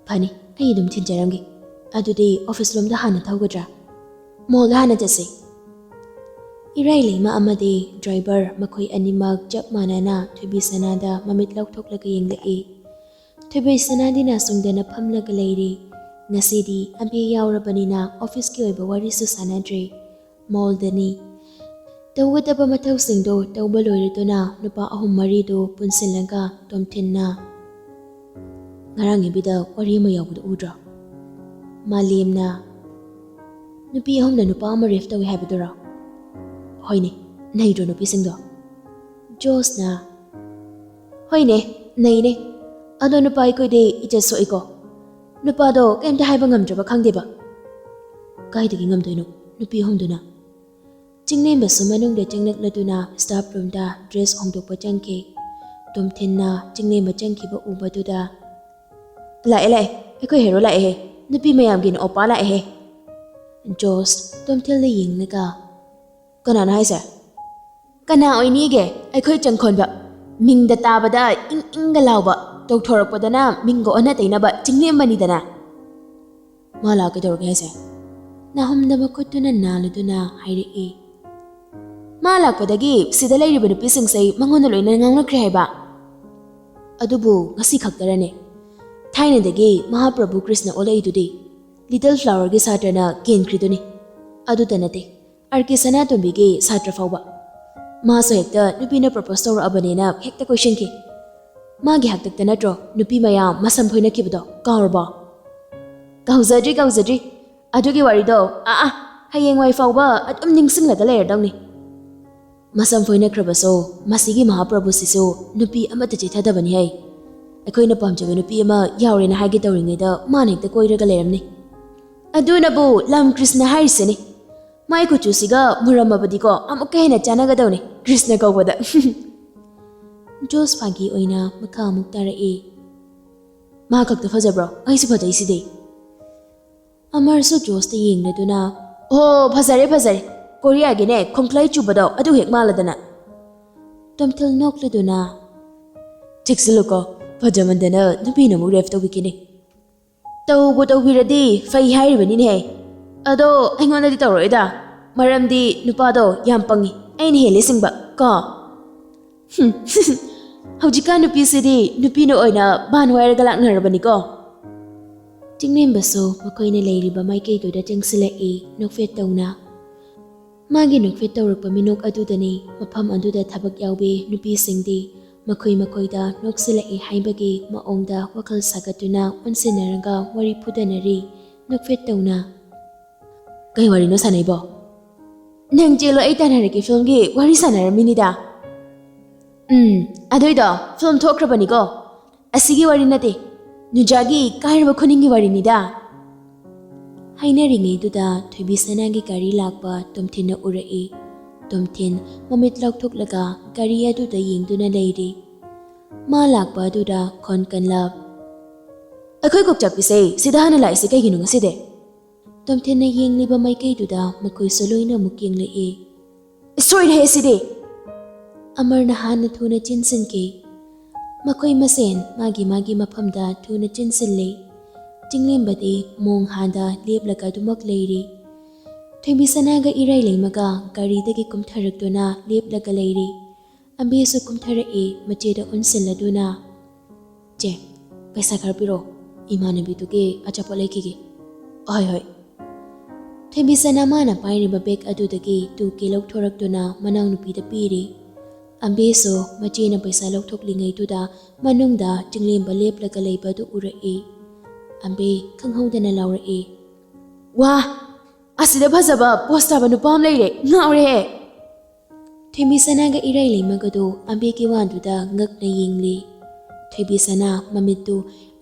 "ꯐꯅꯤ, ꯑꯩ ꯑꯗꯨꯝ ꯊꯤꯟꯖꯔꯝꯒꯦ꯫ ꯑꯗꯨꯗꯤ ꯑꯣꯐꯤꯁ ꯂꯣꯝꯗ ꯍꯥꯟꯅ ꯊꯧꯒꯗ꯭ꯔꯥ? ꯃꯣꯜꯗ ꯍꯥꯟꯅ ꯆꯠꯁꯤ꯫" ꯏꯔꯥꯏ ꯂꯩꯃ ꯑꯃꯗꯤ ꯗ꯭ꯔꯥꯏꯚꯔ ꯃꯈꯣꯏ ꯑꯅꯤꯃꯛ ꯆꯞ ꯃꯥꯟꯅꯅ ꯊꯣꯏꯕꯤꯁꯅꯥꯗ ꯃꯃꯤꯠ ꯂꯥꯎꯊꯣꯛꯂꯒ ꯌꯦꯡꯂꯛꯏ꯫ ꯊꯣꯏꯕꯤꯁꯅꯥꯗꯤ ꯅꯥꯁꯨꯡꯗꯅ ꯐꯝꯂꯒ ꯂꯩꯔꯤ꯫ ꯉꯁꯤꯗꯤ ꯑꯕꯦ ꯌꯥꯎꯔꯕꯅꯤꯅ ꯑꯣꯐꯤꯁꯀꯤ ꯑꯣꯏꯕ ꯋꯥꯔꯤꯁꯨ ꯁꯥꯟꯅꯗ꯭ꯔꯦ꯫ ꯃꯣꯜꯗꯅꯤ꯫ ꯇꯧꯒꯗꯕ ꯃꯊꯧꯁꯤꯡꯗꯣ ꯇꯧꯕ ꯂꯣꯏꯔꯗꯨꯅ ꯅꯨꯄꯥ ꯑꯍꯨꯝ ꯃꯔꯤꯗꯨ ꯄꯨꯟꯁꯤꯜꯂꯒ ꯇꯣꯝꯊꯤꯟꯅ, "ꯉꯔꯥꯡ ꯑꯦꯐ ꯕꯤꯗ ꯋꯥꯔꯤ ꯑꯃ ꯌꯥꯎꯕꯗꯨ ꯎꯗ꯭ꯔꯣ?" ꯃꯥꯂꯦꯝꯅ, "ꯅꯨꯄꯤ ꯑꯍꯨꯝꯅ ꯅꯨꯄꯥ ꯑꯃ ꯔꯦꯞ ꯇꯧꯏ ꯍꯥꯏꯕꯗꯨꯔꯣ?" "ꯍꯣꯏꯅꯦ, ꯅꯩꯗ꯭ꯔꯣ ꯅꯨꯄꯤꯁꯤꯡꯗꯣ?" ꯖꯣꯁꯅ, "ꯍꯣꯏꯅꯦ, ꯅꯩꯅꯦ꯫ ꯑꯗꯣ ꯅꯨꯄꯥ ꯑꯩꯈꯣꯏꯗꯤ ꯏꯖꯠ ꯁꯣꯛꯏꯀꯣ꯫ ꯅꯨꯄꯥꯗꯣ ꯀꯩꯝꯇ ꯍꯥꯏꯕ ꯉꯝꯗ꯭ꯔꯕ ꯈꯪꯗꯦꯕ꯫" "ꯀꯥꯏꯗꯒꯤ ꯉꯝꯗꯣꯏꯅꯣ ꯅꯨꯄꯤ ꯑꯍꯨꯝꯗꯨꯅ?" ꯆꯤꯡꯂꯦꯝꯕꯁꯨ ꯃꯅꯨꯡꯗ ꯆꯪꯂꯛꯂꯗꯨꯅ ꯁ꯭ꯇꯥꯐ ꯔꯨꯝꯗ ꯗ꯭ꯔꯦꯁ ꯍꯣꯡꯗꯣꯛꯄ ꯆꯪꯈꯤ꯫ ꯇꯣꯝꯊꯤꯟꯅ ꯆꯤꯡꯂꯦꯝꯕ ꯆꯪꯈꯤꯕ ꯎꯕꯗꯨꯗ, "ꯂꯥꯛꯑꯦ, ꯂꯥꯛꯑꯦ, ꯑꯩꯈꯣꯏ ꯍꯦꯔꯣ ꯂꯥꯛꯑꯦꯍꯦ, ꯅꯨꯄꯤ ꯃꯌꯥꯝꯒꯤ ꯅꯨꯄꯥ ꯂꯥꯛꯑꯦꯍꯦ꯫" ꯖꯣꯁ ꯇꯣꯝꯊꯤꯟꯗ ꯌꯦꯡꯂꯒ, "ꯀꯅꯥꯅꯣ ꯍꯥꯏꯁꯦ?" "ꯀꯅꯥ ꯑꯣꯏꯅꯤꯒꯦ? ꯑꯩꯈꯣꯏ ꯆꯪꯈꯣꯟꯕ꯫ ꯃꯤꯡꯗ ꯇꯥꯕꯗ ꯏꯪ ꯏꯪꯒ ꯂꯥꯎꯕ, ꯇꯧꯊꯣꯔꯛꯄꯗꯅ ꯃꯤꯡꯒ ꯑꯣꯟꯅ ꯇꯩꯅꯕ ꯆꯤꯡꯂꯦꯝꯕꯅꯤꯗꯅ꯫" "ꯃꯥ ꯂꯥꯛ ꯀꯩꯗꯧꯔꯒꯦ ꯍꯥꯏꯁꯦ?" ꯅꯥꯍꯨꯝꯗ ꯃꯈꯨꯠꯇꯨꯅ ꯅꯥꯜꯂꯗꯨꯅ ꯍꯥꯏꯔꯛꯏ꯫ "ꯃꯥ ꯂꯥꯛꯄꯗꯒꯤ ꯁꯤꯗ ꯂꯩꯔꯤꯕ ꯅꯨꯄꯤꯁꯤꯡꯁꯦ ꯃꯉꯣꯟꯗ ꯂꯣꯏꯅ ꯉꯥꯡꯅꯈ꯭ꯔꯦ ꯍꯥꯏꯕ꯫" "ꯑꯗꯨꯕꯨ ꯉꯁꯤ ꯈꯛꯇꯔꯅꯦ? ꯊꯥꯏꯅꯗꯒꯤ ꯃꯍꯥꯄ꯭ꯔꯚꯨ ꯀ꯭ꯔꯤꯁꯅ ꯑꯣꯜꯂꯛꯏꯗꯨꯗꯤ꯫ ꯂꯤꯇꯜ ꯐ꯭ꯂꯥꯋꯔꯒꯤ ꯁꯥꯇ꯭ꯔꯅ ꯀꯦꯟꯈ꯭ꯔꯤꯗꯨꯅꯤ꯫ ꯑꯗꯨꯇ ꯅꯠꯇꯦ, ꯑꯥꯔ ꯀꯦ ꯁꯅꯥꯇꯣꯝꯕꯤꯒꯤ ꯁꯥꯇ꯭ꯔ ꯐꯥꯎꯕ꯫ ꯃꯥꯁꯨ ꯍꯦꯛꯇ ꯅꯨꯄꯤꯅ ꯄ꯭ꯔꯄꯣꯁ ꯇꯧꯔꯛꯑꯕꯅꯦꯅ ꯍꯦꯛꯇ ꯀꯣꯏꯁꯤꯟꯈꯤ꯫ ꯃꯥꯒꯤ ꯍꯥꯛꯇꯛꯇ ꯅꯠꯇ꯭ꯔꯣ ꯅꯨꯄꯤ ꯃꯌꯥꯝ ꯃꯁꯝ ꯐꯣꯏꯅꯈꯤꯕꯗꯣ? ꯀꯥꯎꯔꯕꯣ?" "ꯀꯥꯎꯖꯗ꯭ꯔꯤ, ꯀꯥꯎꯖꯗ꯭ꯔꯤ꯫ ꯑꯗꯨꯒꯤ ꯋꯥꯔꯤꯗꯣ, ꯑꯥ, ꯑꯥ, ꯍꯌꯦꯡꯋꯥꯏ ꯐꯥꯎꯕ ꯑꯗꯨꯝ ꯅꯤꯡꯁꯤꯡꯂꯒ ꯂꯩꯔꯗꯧꯅꯤ꯫" "ꯃꯁꯝ ꯐꯣꯏꯅꯈ꯭ꯔꯕꯁꯨ ꯃꯁꯤꯒꯤ ꯃꯍꯥꯄ꯭ꯔꯚꯨꯁꯤꯁꯨ ꯅꯨꯄꯤ ꯑꯃꯠꯇ ꯆꯤꯊꯗꯕꯅꯤ ꯍꯩ꯫ ꯑꯩꯈꯣꯏꯅ ꯄꯥꯝꯖꯕ ꯅꯨꯄꯤ ꯑꯃ ꯌꯥꯎꯔꯦꯅ ꯍꯥꯏꯒꯦ ꯇꯧꯔꯤꯉꯩꯗ ꯃꯥꯅ ꯍꯦꯛꯇ ꯀꯣꯏꯔꯒ ꯂꯩꯔꯝꯅꯤ꯫ ꯑꯗꯨꯅꯕꯨ ꯂꯝ ꯀ꯭ꯔꯤꯁꯅ ꯍꯥꯏꯔꯤꯁꯤꯅꯤ꯫ ꯃꯥꯏ ꯀꯨꯆꯨꯁꯤꯒ ꯃꯨꯔꯝꯃꯕꯗꯤꯀꯣ ꯑꯃꯨꯛꯀ ꯍꯦꯟꯅ ꯆꯥꯟꯅꯒꯗꯧꯅꯤ ꯀ꯭ꯔꯤꯁꯅ ꯀꯧꯕꯗ꯫" ꯖꯣꯁ ꯐꯥꯒꯤ ꯑꯣꯏꯅ ꯃꯈꯥ ꯑꯃꯨꯛ ꯇꯥꯔꯛꯏ꯫ ꯃꯥ ꯈꯛꯇ ꯐꯖꯕ꯭ꯔꯣ? ꯑꯩꯁꯨ ꯐꯖꯩꯁꯤꯗꯤ꯫ ꯑꯃꯔꯁꯨ ꯖꯣꯁꯇ ꯌꯦꯡꯂꯗꯨꯅ, "ꯑꯣ, ꯐꯖꯔꯦ, ꯐꯖꯔꯦ꯫ ꯀꯣꯔꯤꯌꯥꯒꯤꯅꯦ ꯈꯣꯡꯈ꯭ꯂꯥꯏ ꯆꯨꯕꯗꯣ ꯑꯗꯨ ꯍꯦꯛ ꯃꯥꯜꯂꯗꯅ꯫" ꯇꯣꯝꯊꯤꯜ ꯅꯣꯛꯂꯗꯨꯅ, "ꯆꯦꯛꯁꯤꯜꯂꯨꯀꯣ, ꯐꯖꯃꯟꯗꯅ ꯅꯨꯄꯤꯅ ꯑꯃꯨꯛ ꯔꯦꯞ ꯇꯧꯕꯤꯈꯤꯅꯤ꯫" "ꯇꯧꯕꯨ ꯇꯧꯕꯤꯔꯗꯤ ꯐꯩ ꯍꯥꯏꯔꯤꯕꯅꯤꯅꯦꯍꯦ꯫ ꯑꯗꯣ ꯑꯩꯉꯣꯟꯗꯗꯤ ꯇꯧꯔꯛꯑꯣꯏꯗ, ꯃꯔꯝꯗꯤ ꯅꯨꯄꯥꯗꯣ ꯌꯥꯝ ꯄꯪꯉꯤ, ꯑꯩꯅ ꯍꯦꯜꯂꯦ ꯁꯤꯡꯕ ꯀꯣ꯫" ꯍꯨꯝ, ꯍꯧꯖꯤꯛꯀꯥꯟ ꯅꯨꯄꯤꯁꯤꯗꯤ ꯅꯨꯄꯤꯅ ꯑꯣꯏꯅ ꯚꯥꯟ ꯋꯥꯏꯔꯒ ꯂꯥꯛꯅꯔꯕꯅꯤꯀꯣ꯫ ꯆꯤꯡꯂꯦꯝꯕꯁꯨ ꯃꯈꯣꯏꯅ ꯂꯩꯔꯤꯕ ꯃꯥꯏꯀꯩꯗꯨꯗ ꯆꯪꯁꯤꯜꯂꯛꯏ, ꯅꯣꯛꯐꯦꯠ ꯇꯧꯅ꯫ ꯃꯥꯒꯤ ꯅꯣꯛꯐꯦꯠ ꯇꯧꯔꯛꯄ ꯃꯤꯅꯣꯛ ꯑꯗꯨꯗꯅꯤ ꯃꯐꯝ ꯑꯗꯨꯗ ꯊꯕꯛ ꯌꯥꯎꯕꯤ ꯅꯨꯄꯤꯁꯤꯡꯗꯤ ꯃꯈꯣꯏ ꯃꯈꯣꯏꯗ ꯅꯣꯛꯁꯤꯜꯂꯛꯏ ꯍꯥꯏꯕꯒꯤ ꯃꯑꯣꯡꯗ ꯋꯥꯈꯜ ꯁꯥꯒꯠꯇꯨꯅ ꯑꯣꯟꯁꯤꯟꯅꯔꯒ ꯋꯥꯔꯤ ꯐꯨꯗꯅꯔꯤ, ꯅꯣꯛꯐꯦꯠ ꯇꯧꯅ꯫ "ꯀꯩ ꯋꯥꯔꯤꯅꯣ ꯁꯥꯟꯅꯩꯕꯣ?" "ꯅꯪ ꯆꯦꯜꯂꯣ, ꯑꯩ ꯇꯥꯟꯅꯔꯛꯀꯦ ꯐꯤꯂꯝꯒꯤ ꯋꯥꯔꯤ ꯁꯥꯟꯅꯔꯝꯃꯤꯅꯤꯗ꯫" "ꯎꯝ, ꯑꯗꯨꯏꯗꯣ ꯐꯤꯂꯝ ꯊꯣꯛꯈ꯭ꯔꯕꯅꯤꯀꯣ, ꯑꯁꯤꯒꯤ ꯋꯥꯔꯤ ꯅꯠꯇꯦ, ꯅꯨꯖꯥꯒꯤ ꯀꯥꯏꯔꯕ ꯈꯨꯅꯤꯡꯒꯤ ꯋꯥꯔꯤꯅꯤꯗ꯫" ꯍꯥꯏꯅꯔꯤꯉꯩꯗꯨꯗ ꯊꯣꯏꯕꯤ ꯁꯅꯥꯒꯤ ꯒꯥꯔꯤ ꯂꯥꯛꯄ ꯇꯣꯝꯊꯤꯟꯅ ꯎꯔꯛꯏ꯫ ꯇꯣꯝꯊꯤꯟ ꯃꯃꯤꯠ ꯂꯥꯎꯊꯣꯛꯂꯒ ꯒꯥꯔꯤ ꯑꯗꯨꯗ ꯌꯦꯡꯗꯨꯅ ꯂꯩꯔꯤ꯫ ꯃꯥ ꯂꯥꯛꯄ ꯑꯗꯨꯗ ꯈꯣꯟ ꯀꯟꯂꯞ, "ꯑꯩꯈꯣꯏ ꯀꯣꯛꯆꯥꯛꯄꯤꯁꯦ ꯁꯤꯗ ꯍꯥꯟꯅ ꯂꯥꯛꯏꯁꯦ ꯀꯩꯒꯤꯅꯣ ꯉꯁꯤꯗꯤ?" ꯇꯣꯝꯊꯤꯟꯅ ꯌꯦꯡꯂꯤꯕ ꯃꯥꯏꯀꯩꯗꯨꯗ ꯃꯈꯣꯏꯁꯨ ꯂꯣꯏꯅ ꯑꯃꯨꯛ ꯌꯦꯡꯂꯛꯏ꯫ "ꯁꯣꯏꯔꯦꯍꯦ ꯁꯤꯗꯤ!" ꯑꯃꯔꯅ ꯍꯥꯟꯅ ꯊꯨꯅ ꯆꯦꯟꯁꯤꯟꯈꯤ꯫ ꯃꯈꯣꯏ ꯃꯁꯦꯟ ꯃꯥꯒꯤ ꯃꯥꯒꯤ ꯃꯐꯝꯗ ꯊꯨꯅ ꯆꯦꯟꯁꯤꯜꯂꯤ꯫ ꯆꯤꯡꯂꯦꯝꯕꯗꯤ ꯃꯣꯡ ꯍꯥꯟꯗ ꯂꯦꯞꯂꯒ ꯑꯗꯨꯃꯛ ꯂꯩꯔꯤ꯫ ꯊꯣꯏꯕꯤ ꯁꯅꯥꯒ ꯏꯔꯥꯏ ꯂꯩꯃꯒ ꯒꯥꯔꯤꯗꯒꯤ ꯀꯨꯝꯊꯔꯛꯇꯨꯅ ꯂꯦꯞꯂꯒ ꯂꯩꯔꯤ꯫ ꯑꯝꯕꯤꯁꯨ ꯀꯨꯝꯊꯔꯛꯏ, ꯃꯆꯦꯗ ꯑꯣꯟꯁꯤꯜꯂꯗꯨꯅ, "ꯆꯦ, ꯄꯩꯁꯥ ꯈꯔ ꯄꯤꯔꯛꯑꯣ, ꯏꯃꯥꯟꯅꯕꯤꯗꯨꯒꯤ ꯑꯆꯥꯄꯣꯠ ꯂꯩꯈꯤꯒꯦ꯫" "ꯍꯣꯏ, ꯍꯣꯏ꯫" ꯊꯣꯏꯕꯤꯁꯅꯥ ꯃꯥꯅ ꯄꯥꯏꯔꯤꯕ ꯕꯦꯒ ꯑꯗꯨꯗꯒꯤ ꯇꯨ ꯀꯦ ꯂꯧꯊꯣꯔꯛꯇꯨꯅ ꯃꯅꯥꯎꯅꯨꯄꯤꯗ ꯄꯤꯔꯤ꯫ ꯑꯝꯕꯤꯁꯨ ꯃꯆꯦꯅ ꯄꯩꯁꯥ ꯂꯧꯊꯣꯛꯂꯤꯉꯩꯗꯨꯗ ꯃꯅꯨꯡꯗ ꯆꯤꯡꯂꯦꯝꯕ ꯂꯦꯞꯂꯒ ꯂꯩꯕ ꯑꯗꯨ ꯎꯔꯛꯏ꯫ ꯑꯝꯕꯤ ꯈꯪꯍꯧꯗꯅ ꯂꯥꯎꯔꯛꯏ, "ꯋꯥ! ꯑꯁꯤꯗ ꯐꯖꯕ ꯄꯣꯁ ꯇꯥꯕ ꯅꯨꯄꯥ ꯑꯃ ꯂꯩꯔꯦ, ꯉꯥꯎꯔꯦꯍꯦ!" ꯊꯣꯏꯕꯤꯁꯅꯥꯒ ꯏꯔꯥꯏ ꯂꯩꯃꯒꯗꯨ ꯑꯝꯕꯤꯒꯤ ꯋꯥꯗꯨꯗ ꯉꯛꯅ ꯌꯦꯡꯂꯤ꯫ ꯊꯣꯏꯕꯤꯁꯅꯥ ꯃꯃꯤꯠꯇꯨ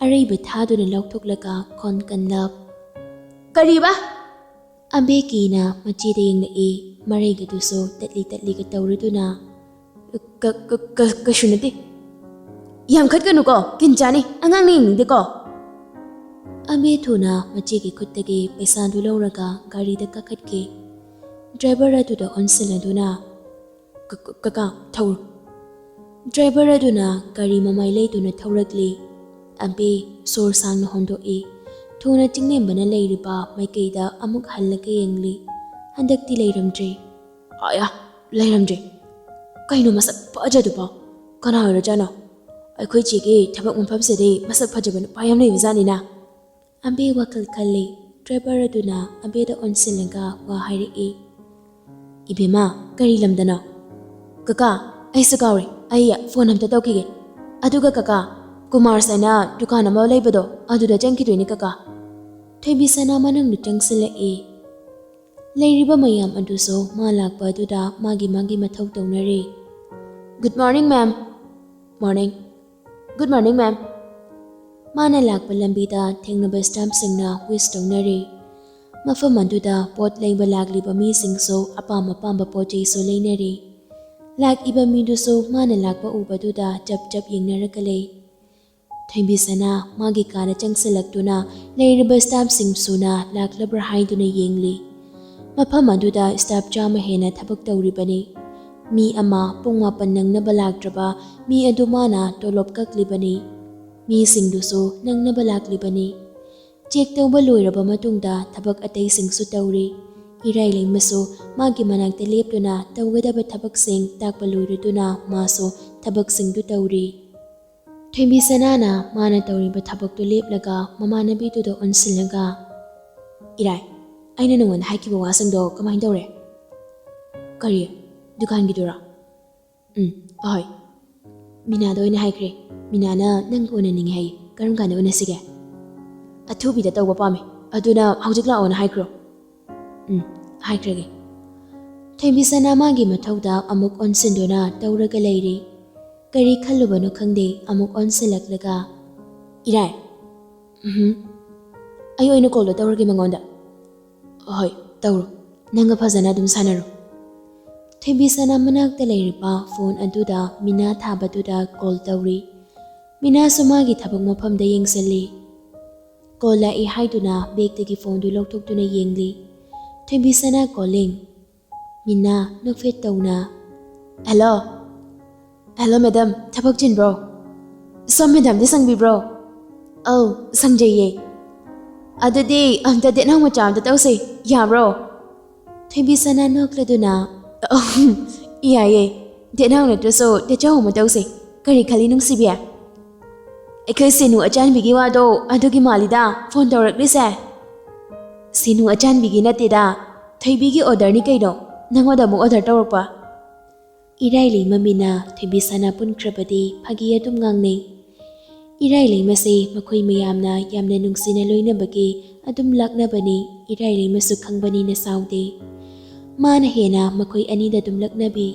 ꯑꯔꯩꯕ ꯊꯥꯗꯨꯅ ꯂꯥꯎꯊꯣꯛꯂꯒ ꯈꯣꯟ ꯀꯟꯂꯞ, "ꯀꯔꯤꯕ?" ꯑꯝꯕꯤ ꯀꯤꯅ ꯃꯆꯦꯗ ꯌꯦꯡꯂꯛꯏ, ꯃꯔꯩꯒꯗꯨꯁꯨ ꯇꯠꯂꯤ ꯇꯠꯂꯤꯒ ꯇꯧꯔꯗꯨꯅ, "ꯀ-, ꯀ-, ꯀ-, ꯀꯩꯁꯨ ꯅꯠꯇꯦ꯫" ꯌꯥꯝ ꯈꯠꯀꯅꯨꯀꯣ, ꯀꯤꯟ ꯆꯥꯅꯤ, ꯑꯉꯥꯡꯅ ꯌꯦꯡꯅꯤꯡꯗꯦꯀꯣ꯫ ꯑꯝꯕꯦ ꯊꯨꯅ ꯃꯆꯦꯒꯤ ꯈꯨꯠꯇꯒꯤ ꯄꯩꯁꯥꯗꯨ ꯂꯧꯔꯒ ꯒꯥꯔꯤꯗ ꯀꯥꯈꯠꯈꯤ꯫ ꯗ꯭ꯔꯥꯏꯚꯔ ꯑꯗꯨꯗ ꯑꯣꯟꯁꯤꯜꯂꯗꯨꯅ, "ꯀ-, ꯀ-, ꯀꯀꯥ, ꯊꯧꯔꯣ꯫" ꯗ꯭ꯔꯥꯏꯚꯔ ꯑꯗꯨꯅ ꯒꯥꯔꯤ ꯃꯃꯥꯏ ꯂꯩꯗꯨꯅ ꯊꯧꯔꯛꯂꯤ꯫ ꯑꯝꯕꯦ ꯁꯣꯔ ꯁꯥꯡꯅ ꯍꯣꯟꯗꯣꯛꯏ꯫ ꯊꯨꯅ ꯆꯤꯡꯂꯦꯝꯕꯅ ꯂꯩꯔꯤꯕ ꯃꯥꯏꯀꯩꯗ ꯑꯃꯨꯛ ꯍꯜꯂꯒ ꯌꯦꯡꯂꯤ꯫ ꯍꯟꯗꯛꯇꯤ ꯂꯩꯔꯝꯗ꯭ꯔꯦ꯫ "ꯑꯌꯥ, ꯂꯩꯔꯝꯗ꯭ꯔꯦ꯫ ꯀꯩꯅꯣ ꯃꯁꯛ ꯐꯖꯗꯨꯕꯣ? ꯀꯅꯥ ꯑꯣꯏꯔꯖꯥꯠꯅꯣ? ꯑꯩꯈꯣꯏ ꯆꯦꯒꯤ ꯊꯕꯛ ꯃꯐꯝꯁꯤꯗꯤ ꯃꯁꯛ ꯐꯖꯕ ꯅꯨꯄꯥ ꯌꯥꯝ ꯂꯩꯕꯖꯥꯠꯅꯤꯅ꯫" ꯑꯝꯕꯦ ꯋꯥꯈꯜ ꯈꯜꯂꯤ꯫ ꯗ꯭ꯔꯥꯏꯚꯔ ꯑꯗꯨꯅ ꯑꯝꯕꯦꯗ ꯑꯣꯟꯁꯤꯜꯂꯒ ꯋꯥ ꯍꯥꯏꯔꯛꯏ꯫ "ꯏꯕꯦꯝꯃ, ꯀꯔꯤ ꯂꯝꯗꯅꯣ?" "ꯀꯀꯥ, ꯑꯩꯁꯨ ꯀꯥꯎꯔꯦ꯫ ꯑꯩ ꯐꯣꯟ ꯑꯝꯇ ꯇꯧꯈꯤꯒꯦ꯫ ꯑꯗꯨꯒ ꯀꯀꯥ, ꯀꯨꯃꯥꯔ ꯁꯅꯥ ꯗꯨꯀꯥꯟ ꯑꯃ ꯂꯩꯕꯗꯣ, ꯑꯗꯨꯗ ꯆꯪꯈꯤꯗꯣꯏꯅꯤ ꯀꯀꯥ꯫" ꯊꯣꯏꯕꯤ ꯁꯅꯥ ꯃꯅꯨꯡꯗ ꯆꯪꯁꯤꯜꯂꯛꯏ꯫ ꯂꯩꯔꯤꯕ ꯃꯌꯥꯝ ꯑꯗꯨꯁꯨ ꯃꯥ ꯂꯥꯛꯄ ꯑꯗꯨꯗ ꯃꯥꯒꯤ ꯃꯥꯒꯤ ꯃꯊꯧ ꯇꯧꯅꯔꯤ꯫ "Good morning, ma'am." "Morning." "Good morning, ma'am." ꯃꯥꯅ ꯂꯥꯛꯄ ꯂꯝꯕꯤꯗ ꯊꯦꯡꯅꯕ staffꯁꯤꯡꯅ wish ꯇꯧꯅꯔꯤ꯫ ꯃꯐꯝ ꯑꯗꯨꯗ ꯄꯣꯠ ꯂꯩꯕ ꯂꯥꯛꯂꯤꯕ ꯃꯤꯁꯤꯡꯁꯨ ꯑꯄꯥꯝ ꯑꯄꯥꯝꯕ ꯄꯣꯠ ꯆꯩꯁꯨ ꯂꯩꯅꯔꯤ꯫ ꯂꯥꯛꯏꯕ ꯃꯤꯗꯨꯁꯨ ꯃꯥꯅ ꯂꯥꯛꯄ ꯎꯕꯗꯨꯗ ꯆꯞ ꯆꯞ ꯌꯦꯡꯅꯔꯒ ꯂꯩ꯫ ꯊꯣꯏꯕꯤ ꯁꯅꯥ ꯃꯥꯒꯤ ꯀꯥꯗ ꯆꯪꯁꯤꯜꯂꯛꯇꯨꯅ ꯂꯩꯔꯤꯕ staffꯁꯤꯡ ꯁꯨꯅ ꯂꯥꯛꯂꯕ꯭ꯔꯥ ꯍꯥꯏꯗꯨꯅ ꯌꯦꯡꯂꯤ꯫ ꯃꯐꯝ ꯑꯗꯨꯗ staff ꯆꯥꯝꯃ ꯍꯦꯟꯅ ꯊꯕꯛ ꯇꯧꯔꯤꯕꯅꯤ꯫ ꯃꯤ ꯑꯃ ꯄꯨꯡ ꯃꯥꯄꯟ ꯅꯪꯅꯕ ꯂꯥꯛꯇ꯭ꯔꯕ ꯃꯤ ꯑꯗꯨ ꯃꯥꯅ ꯇꯣꯂꯣꯞ ꯀꯛꯂꯤꯕꯅꯤ꯫ ꯃꯤꯁꯤꯡꯗꯨꯁꯨ ꯅꯪꯅꯕ ꯂꯥꯛꯂꯤꯕꯅꯤ꯫ Check ꯇꯧꯕ ꯂꯣꯏꯔꯕ ꯃꯇꯨꯡꯗ ꯊꯕꯛ ꯑꯇꯩꯁꯤꯡꯁꯨ ꯇꯧꯔꯤ꯫ ꯏꯔꯥꯏ ꯂꯩꯃꯁꯨ ꯃꯥꯒꯤ ꯃꯅꯥꯛꯇ ꯂꯦꯞꯇꯨꯅ ꯇꯧꯒꯗꯕ ꯊꯕꯛꯁꯤꯡ ꯇꯥꯛꯄ ꯂꯣꯏꯔꯗꯨꯅ ꯃꯥꯁꯨ ꯊꯕꯛꯁꯤꯡꯗꯨ ꯇꯧꯔꯤ꯫ ꯊꯣꯏꯕꯤ ꯁꯅꯥꯅ ꯃꯥꯅ ꯇꯧꯔꯤꯕ ꯊꯕꯛꯇꯨ ꯂꯦꯞꯂꯒ ꯃꯃꯥꯟꯅꯕꯤꯗꯨꯗ ꯑꯣꯟꯁꯤꯜꯂꯒ, "ꯏꯔꯥꯏ, ꯑꯩꯅ ꯅꯉꯣꯟꯗ ꯍꯥꯏꯈꯤꯕ ꯋꯥꯁꯤꯡꯗꯣ ꯀꯃꯥꯏꯅ ꯇꯧꯔꯦ?" "ꯀꯔꯤ? ꯗꯨꯀꯥꯟꯒꯤꯗꯨꯔꯣ?" "ꯎꯝ, ꯑꯍꯣꯏ꯫ ꯃꯤꯅꯥꯗ ꯑꯣꯏꯅ ꯍꯥꯏꯈ꯭ꯔꯦ꯫ ꯃꯤꯅꯥꯅ ꯅꯪꯒ ꯎꯅꯅꯤꯡꯉꯦ ꯍꯥꯏꯌꯦ꯫ ꯀꯔꯝ ꯀꯥꯟꯗ ꯎꯅꯁꯤꯒꯦ?" "ꯑꯊꯨꯕꯤꯗ ꯇꯧꯕ ꯄꯥꯝꯃꯦ꯫ ꯑꯗꯨꯅ ꯍꯧꯖꯤꯛ ꯂꯥꯛꯑꯣꯅ ꯍꯥꯏꯈ꯭ꯔꯣ꯫" "ꯎꯝ, ꯍꯥꯏꯈ꯭ꯔꯒꯦ꯫" ꯊꯣꯏꯕꯤ ꯁꯅꯥ ꯃꯥꯒꯤ ꯃꯊꯧꯗ ꯑꯃꯨꯛ ꯑꯣꯟꯁꯤꯟꯗꯨꯅ ꯇꯧꯔꯒ ꯂꯩꯔꯤ꯫ ꯀꯔꯤ ꯈꯜꯂꯨꯕꯅꯣ ꯈꯪꯗꯦ, ꯑꯃꯨꯛ ꯑꯣꯟꯁꯤꯜꯂꯛꯂꯒ, "ꯏꯔꯥꯏ, ꯎꯝꯍꯨꯝ, ꯑꯩ ꯑꯣꯏꯅ callꯗꯣ ꯇꯧꯔꯒꯦ ꯃꯉꯣꯟꯗ꯫" "ꯍꯣꯏ, ꯇꯧꯔꯣ꯫ ꯅꯪꯒ ꯐꯖꯅ ꯑꯗꯨꯝ ꯁꯥꯟꯅꯔꯣ꯫" ꯊꯣꯏꯕꯤ ꯁꯅꯥ ꯃꯅꯥꯛꯇ ꯂꯩꯔꯤꯕ phone ꯑꯗꯨꯗ ꯃꯤꯅꯥ ꯊꯥꯕꯗꯨꯗ call ꯇꯧꯔꯤ꯫ ꯃꯤꯅꯥꯁꯨ ꯃꯥꯒꯤ ꯊꯕꯛ ꯃꯐꯝꯗ ꯌꯦꯡꯁꯤꯜꯂꯤ꯫ ꯀꯣꯜ ꯂꯥꯛꯏ ꯍꯥꯏꯗꯨꯅ ꯕꯦꯒꯇꯒꯤ ꯐꯣꯟꯗꯨ ꯂꯧꯊꯣꯛꯇꯨꯅ ꯌꯦꯡꯂꯤ꯫ ꯊꯣꯏꯕꯤꯁꯅꯥ ꯀꯣꯂꯤꯡ꯫ ꯃꯤꯅꯥ ꯅꯣꯛꯐꯦꯠ ꯇꯧꯅ, "ꯍꯦꯜꯂꯣ꯫ ꯍꯦꯜꯂꯣ ꯃꯦꯗꯥꯝ, ꯊꯕꯛ ꯆꯤꯟꯕ꯭ꯔꯣ? ꯁꯣꯝ ꯃꯦꯗꯥꯝꯗꯤ ꯁꯪꯕꯤꯕ꯭ꯔꯣ?" "ꯑꯧ, ꯁꯪꯖꯩꯌꯦ꯫" "ꯑꯗꯨꯗꯤ ꯑꯝꯇ ꯗꯦꯠ ꯅꯥꯎ ꯃꯆꯥ ꯑꯝꯇ ꯇꯧꯁꯦ, ꯌꯥꯕ꯭ꯔꯣ?" ꯊꯣꯏꯕꯤꯁꯅꯥ ꯅꯣꯛꯂꯗꯨꯅ, "ꯑꯍꯝ, ꯌꯥꯏꯌꯦ, ꯗꯦꯠ ꯅꯥꯎ ꯅꯠꯇ꯭ꯔꯁꯨ ꯗꯦꯠ ꯆꯧ ꯑꯃ ꯇꯧꯁꯦ꯫ ꯀꯔꯤ ꯈꯜꯂꯤ ꯅꯨꯡꯁꯤꯕꯤ?" "ꯑꯩꯈꯣꯏ ꯁꯦꯅꯨ ꯑꯆꯥꯟꯕꯤꯒꯤ ꯋꯥꯗꯣ ꯑꯗꯨꯒꯤ ꯃꯥꯜꯂꯤꯗ ꯐꯣꯟ ꯇꯧꯔꯛꯂꯤꯁꯦ꯫" "ꯁꯦꯅꯨ ꯑꯆꯥꯟꯕꯤꯒꯤ ꯅꯠꯇꯦꯗ, ꯊꯣꯏꯕꯤꯒꯤ ꯑꯣꯔꯗꯔꯅꯤ ꯀꯩꯅꯣ, ꯅꯪꯉꯣꯟꯗ ꯑꯃꯨꯛ ꯑꯣꯔꯗꯔ ꯇꯧꯔꯛꯄ?" ꯏꯔꯥꯏ ꯂꯩꯃ ꯃꯤꯅꯥ ꯊꯣꯏꯕꯤꯁꯅꯥ ꯄꯨꯟꯈ꯭ꯔꯕꯗꯤ ꯐꯥꯒꯤ ꯑꯗꯨꯝ ꯉꯥꯡꯅꯩ꯫ ꯏꯔꯥꯏ ꯂꯩꯃꯁꯦ ꯃꯈꯣꯏ ꯃꯌꯥꯝꯅ ꯌꯥꯝꯅ ꯅꯨꯡꯁꯤꯅ ꯂꯣꯏꯅꯕꯒꯤ ꯑꯗꯨꯝ ꯂꯥꯛꯅꯕꯅꯤ꯫ ꯏꯔꯥꯏ ꯂꯩꯃꯁꯨ ꯈꯪꯕꯅꯤꯅ ꯁꯥꯎꯗꯦ꯫ ꯃꯥꯅ ꯍꯦꯟꯅ ꯃꯈꯣꯏ ꯑꯅꯤꯗ ꯑꯗꯨꯝ ꯂꯛꯅꯕꯤ꯫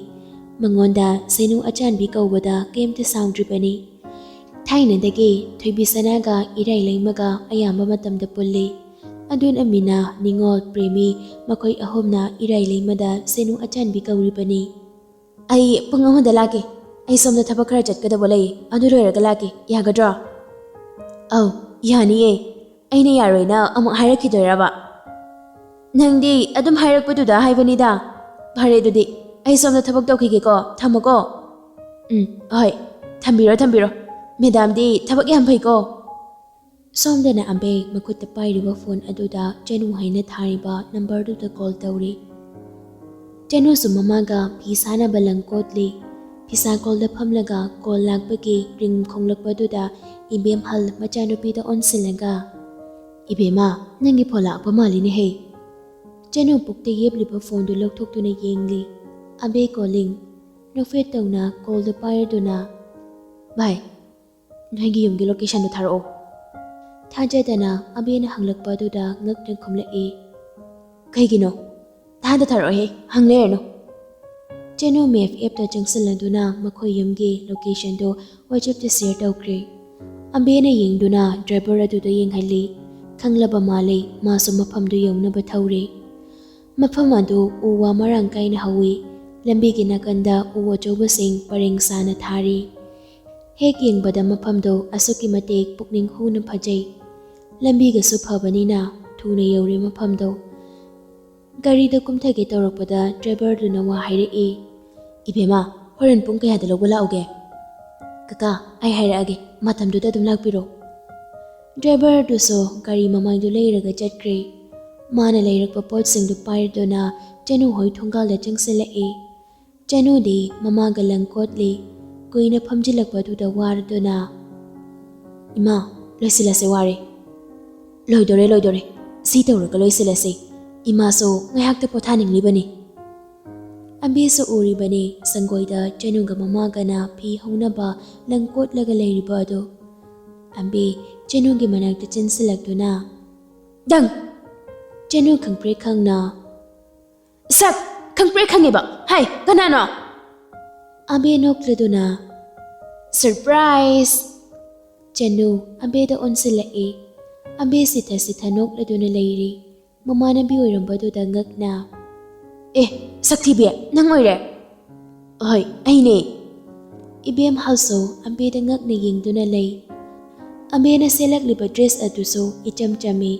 ꯃꯉꯣꯟꯗ ꯁꯦꯅꯨ ꯑꯆꯥꯟꯕꯤ ꯀꯧꯕꯗ ꯀꯩꯝꯇ ꯁꯥꯎꯗ꯭ꯔꯤꯕꯅꯤ꯫ ꯊꯥꯏꯅꯗꯒꯤ ꯊꯣꯏꯕꯤꯁꯅꯥꯒ ꯏꯔꯥꯏ ꯂꯩꯃꯒ ꯑꯌꯥꯝꯕ ꯃꯇꯝꯗ ꯄꯨꯜꯂꯤ꯫ ꯑꯗꯨꯅ ꯃꯤꯅꯥ, ꯅꯤꯉꯣꯜ, ꯄ꯭ꯔꯦꯃꯤ ꯃꯈꯣꯏ ꯑꯍꯨꯝꯅ ꯏꯔꯥꯏ ꯂꯩꯃꯗ ꯁꯦꯅꯨ ꯑꯆꯥꯟꯕꯤ ꯀꯧꯔꯤꯕꯅꯤ꯫ "ꯑꯩ ꯄꯨꯡ ꯑꯃꯗ ꯂꯥꯛꯀꯦ꯫ ꯑꯩ ꯁꯣꯝꯗ ꯊꯕꯛ ꯈꯔ ꯆꯠꯀꯗꯕ ꯂꯩ, ꯑꯗꯨ ꯂꯣꯏꯔꯒ ꯂꯥꯛꯀꯦ, ꯌꯥꯒꯗ꯭ꯔꯣ?" "ꯑꯧ, ꯌꯥꯅꯤꯌꯦ꯫ ꯑꯩꯅ ꯌꯥꯔꯣꯏꯅ ꯑꯃꯨꯛ ꯍꯥꯏꯔꯛꯈꯤꯗꯣꯏꯔꯕ?" "ꯅꯪꯗꯤ ꯑꯗꯨꯝ ꯍꯥꯏꯔꯛꯄꯗꯨꯗ ꯍꯥꯏꯕꯅꯤꯗ꯫ ꯐꯔꯦ ꯑꯗꯨꯗꯤ, ꯑꯩ ꯁꯣꯝꯗ ꯊꯕꯛ ꯇꯧꯈꯤꯒꯦꯀꯣ, ꯊꯝꯃꯣꯀꯣ꯫" "ꯎꯝ, ꯍꯣꯏ, ꯊꯝꯕꯤꯔꯣ, ꯊꯝꯕꯤꯔꯣ꯫ ꯃꯦꯗꯥꯝꯗꯤ ꯊꯕꯛ ꯌꯥꯝ ꯐꯩꯀꯣ꯫" ꯁꯣꯝꯗꯅ ꯑꯕꯦ ꯃꯈꯨꯠꯇ ꯄꯥꯏꯔꯤꯕ ꯐꯣꯟ ꯑꯗꯨꯗ ꯆꯅꯨ ꯍꯥꯏꯅ ꯊꯥꯔꯤꯕ ꯅꯝꯕꯔꯗꯨꯗ ꯀꯣꯜ ꯇꯧꯔꯤ꯫ ꯆꯅꯨꯁꯨ ꯃꯃꯥꯒ ꯐꯤ ꯁꯥꯅꯕ ꯂꯪ ꯀꯣꯠꯂꯤ꯫ ꯐꯤꯁꯥ ꯀꯣꯜꯗ ꯐꯝꯂꯒ ꯀꯣꯜ ꯂꯥꯛꯄꯒꯤ ꯔꯤꯡ ꯈꯣꯡꯂꯛꯄꯗꯨꯗ ꯏꯕꯦꯝꯍꯜ ꯃꯆꯥꯅꯨꯄꯤꯗ ꯑꯣꯟꯁꯤꯜꯂꯒ, "ꯏꯕꯦꯝꯃ, ꯅꯪꯒꯤ ꯐꯣꯟ ꯂꯥꯛꯄ ꯃꯥꯜꯂꯤꯅꯦꯍꯦ꯫" ꯆꯅꯨ ꯄꯨꯛꯇ ꯌꯦꯞꯂꯤꯕ ꯐꯣꯟꯗꯨ ꯂꯧꯊꯣꯛꯇꯨꯅ ꯌꯦꯡꯂꯤ꯫ ꯑꯕꯦ ꯀꯣꯂꯤꯡ꯫ ꯅꯣꯛꯐꯦꯠ ꯇꯧꯅ ꯀꯣꯜꯗꯨ ꯄꯥꯏꯔꯗꯨꯅ, "ꯚꯥꯏ, ꯅꯣꯏꯒꯤ ꯌꯨꯝꯒꯤ ꯂꯣꯀꯦꯁꯟꯗꯨ ꯊꯥꯔꯛꯑꯣ꯫" ꯊꯥꯖꯗꯅ ꯑꯕꯦꯅ ꯍꯪꯂꯛꯄ ꯑꯗꯨꯗ ꯉꯛꯅ ꯈꯨꯝꯂꯛꯏ꯫ "ꯀꯩꯒꯤꯅꯣ? ꯊꯥꯗ ꯊꯥꯔꯛꯑꯣꯍꯦ, ꯍꯪ ꯂꯩꯔꯅꯨ꯫" ꯆꯅꯨ ꯃꯦꯞ ꯑꯦꯞꯇ ꯆꯪꯁꯤꯜꯂꯗꯨꯅ ꯃꯈꯣꯏ ꯌꯨꯝꯒꯤ ꯂꯣꯀꯦꯁꯟꯗꯨ WhatsAppꯇ ꯁꯤꯌꯔ ꯇꯧꯈ꯭ꯔꯦ꯫ ꯑꯕꯦꯅ ꯌꯦꯡꯗꯨꯅ ꯗ꯭ꯔꯥꯏꯚꯔ ꯑꯗꯨꯗ ꯌꯦꯡꯍꯜꯂꯤ꯫ ꯈꯪꯂꯕ ꯃꯥꯜꯂꯤ, ꯃꯥꯁꯨ ꯃꯐꯝꯗꯨ ꯌꯧꯅꯕ ꯊꯧꯔꯦ꯫ ꯃꯐꯝ ꯑꯗꯨ ꯎ ꯋꯥ ꯃꯔꯥꯡ ꯀꯥꯏꯅ ꯍꯧꯏ꯫ ꯂꯝꯕꯤꯒꯤ ꯅꯥꯀꯟꯗ ꯎ ꯑꯆꯧꯕꯁꯤꯡ ꯄꯔꯦꯡ ꯁꯥꯅ ꯊꯥꯔꯤ꯫ ꯍꯦꯛ ꯌꯦꯡꯕꯗ ꯃꯐꯝꯗꯣ ꯑꯁꯨꯛꯀꯤ ꯃꯇꯤꯛ ꯄꯨꯛꯅꯤꯡ ꯍꯨꯅ ꯐꯖꯩ꯫ ꯂꯝꯕꯤꯒꯁꯨ ꯐꯕꯅꯤꯅ ꯊꯨꯅ ꯌꯧꯔꯦ ꯃꯐꯝꯗꯣ꯫ ꯒꯥꯔꯤꯗ ꯀꯨꯝꯊꯒꯦ ꯇꯧꯔꯛꯄꯗ ꯗ꯭ꯔꯥꯏꯚꯔꯗꯨꯅ ꯋꯥ ꯍꯥꯏꯔꯛꯏ, "ꯏꯕꯦꯝꯃ, ꯍꯣꯔꯦꯟ ꯄꯨꯡ ꯀꯌꯥꯗ ꯂꯧꯕ ꯂꯥꯛꯎꯒꯦ?" "ꯀꯀꯥ, ꯑꯩ ꯍꯥꯏꯔꯛꯑꯒꯦ, ꯃꯇꯝꯗꯨꯗ ꯑꯗꯨꯝ ꯂꯥꯛꯄꯤꯔꯣ꯫" ꯗ꯭ꯔꯥꯏꯚꯔꯗꯨꯁꯨ ꯒꯥꯔꯤ ꯃꯃꯥꯏꯗꯨ ꯂꯩꯔꯒ ꯆꯠꯈ꯭ꯔꯦ꯫ ꯃꯥꯅ ꯂꯩꯔꯛꯄ ꯄꯣꯠꯁꯤꯡꯗꯨ ꯄꯥꯏꯔꯗꯨꯅ ꯆꯅꯨ ꯍꯣꯏ ꯊꯣꯡꯒꯥꯜꯗ ꯆꯪꯁꯤꯜꯂꯛꯏ꯫ ꯆꯅꯨꯗꯤ ꯃꯃꯥꯒ ꯂꯪ ꯀꯣꯠꯂꯤ꯫ ꯀꯨꯏꯅ ꯐꯝꯖꯤꯜꯂꯛꯄꯗꯨꯗ ꯋꯥꯔꯗꯨꯅ, "ꯏꯃꯥ, ꯂꯣꯏꯁꯤꯜꯂꯁꯦ, ꯋꯥꯔꯦ꯫" "ꯂꯣꯏꯗꯣꯔꯦ, ꯂꯣꯏꯗꯣꯔꯦ꯫ ꯁꯤ ꯇꯧꯔꯒ ꯂꯣꯏꯁꯤꯜꯂꯁꯦ꯫ ꯏꯃꯥꯁꯨ ꯉꯥꯏꯍꯥꯛꯇ ꯄꯣꯊꯥꯅꯤꯡꯂꯤꯕꯅꯤ꯫" ꯑꯝꯕꯤꯁꯨ ꯎꯔꯤꯕꯅꯤ ꯁꯪꯒꯣꯏꯗ ꯆꯅꯨꯒ ꯃꯃꯥꯒꯅ ꯐꯤ ꯍꯧꯅꯕ ꯂꯪ ꯀꯣꯠꯂꯒ ꯂꯩꯔꯤꯕ ꯑꯗꯨ꯫ ꯑꯝꯕꯤ ꯆꯅꯨꯒꯤ ꯃꯅꯥꯛꯇ ꯆꯦꯟꯁꯤꯜꯂꯛꯇꯨꯅ, "ꯗꯪ!" ꯆꯅꯨ ꯈꯪꯄ꯭ꯔꯦꯛ ꯈꯪꯅ, "ꯁꯛ ꯈꯪꯄ꯭ꯔꯦꯛ ꯈꯪꯉꯦꯕ꯫ ꯍꯥꯏ, ꯀꯅꯥꯅꯣ?" ꯑꯝꯕꯤ ꯅꯣꯛꯂꯗꯨꯅ, "ꯁꯔꯄ꯭ꯔꯥꯏꯖ!" ꯆꯅꯨ ꯑꯝꯕꯤꯗ ꯑꯣꯟꯁꯤꯜꯂꯛꯏ꯫ ꯑꯝꯕꯤ ꯁꯤꯊ ꯁꯤꯊ ꯅꯣꯛꯂꯗꯨꯅ ꯂꯩꯔꯤ꯫ ꯃꯃꯥꯟꯅꯕꯤ ꯑꯣꯏꯔꯝꯕꯗꯨꯗ ꯉꯛꯅ, "ꯑꯦ, ꯁꯛꯊꯤꯕꯤ, ꯅꯪ ꯑꯣꯏꯔꯦ?" "ꯍꯣꯏ, ꯑꯩꯅꯦ꯫" ꯏꯕꯦꯝꯍꯜꯁꯨ ꯑꯝꯕꯤꯗ ꯉꯛꯅ ꯌꯦꯡꯗꯨꯅ ꯂꯩ꯫ ꯑꯝꯕꯤꯅ ꯁꯦꯠꯂꯛꯂꯤꯕ ꯗ꯭ꯔꯦꯁ ꯑꯗꯨꯁꯨ ꯏꯆꯝ ꯆꯝꯃꯤ꯫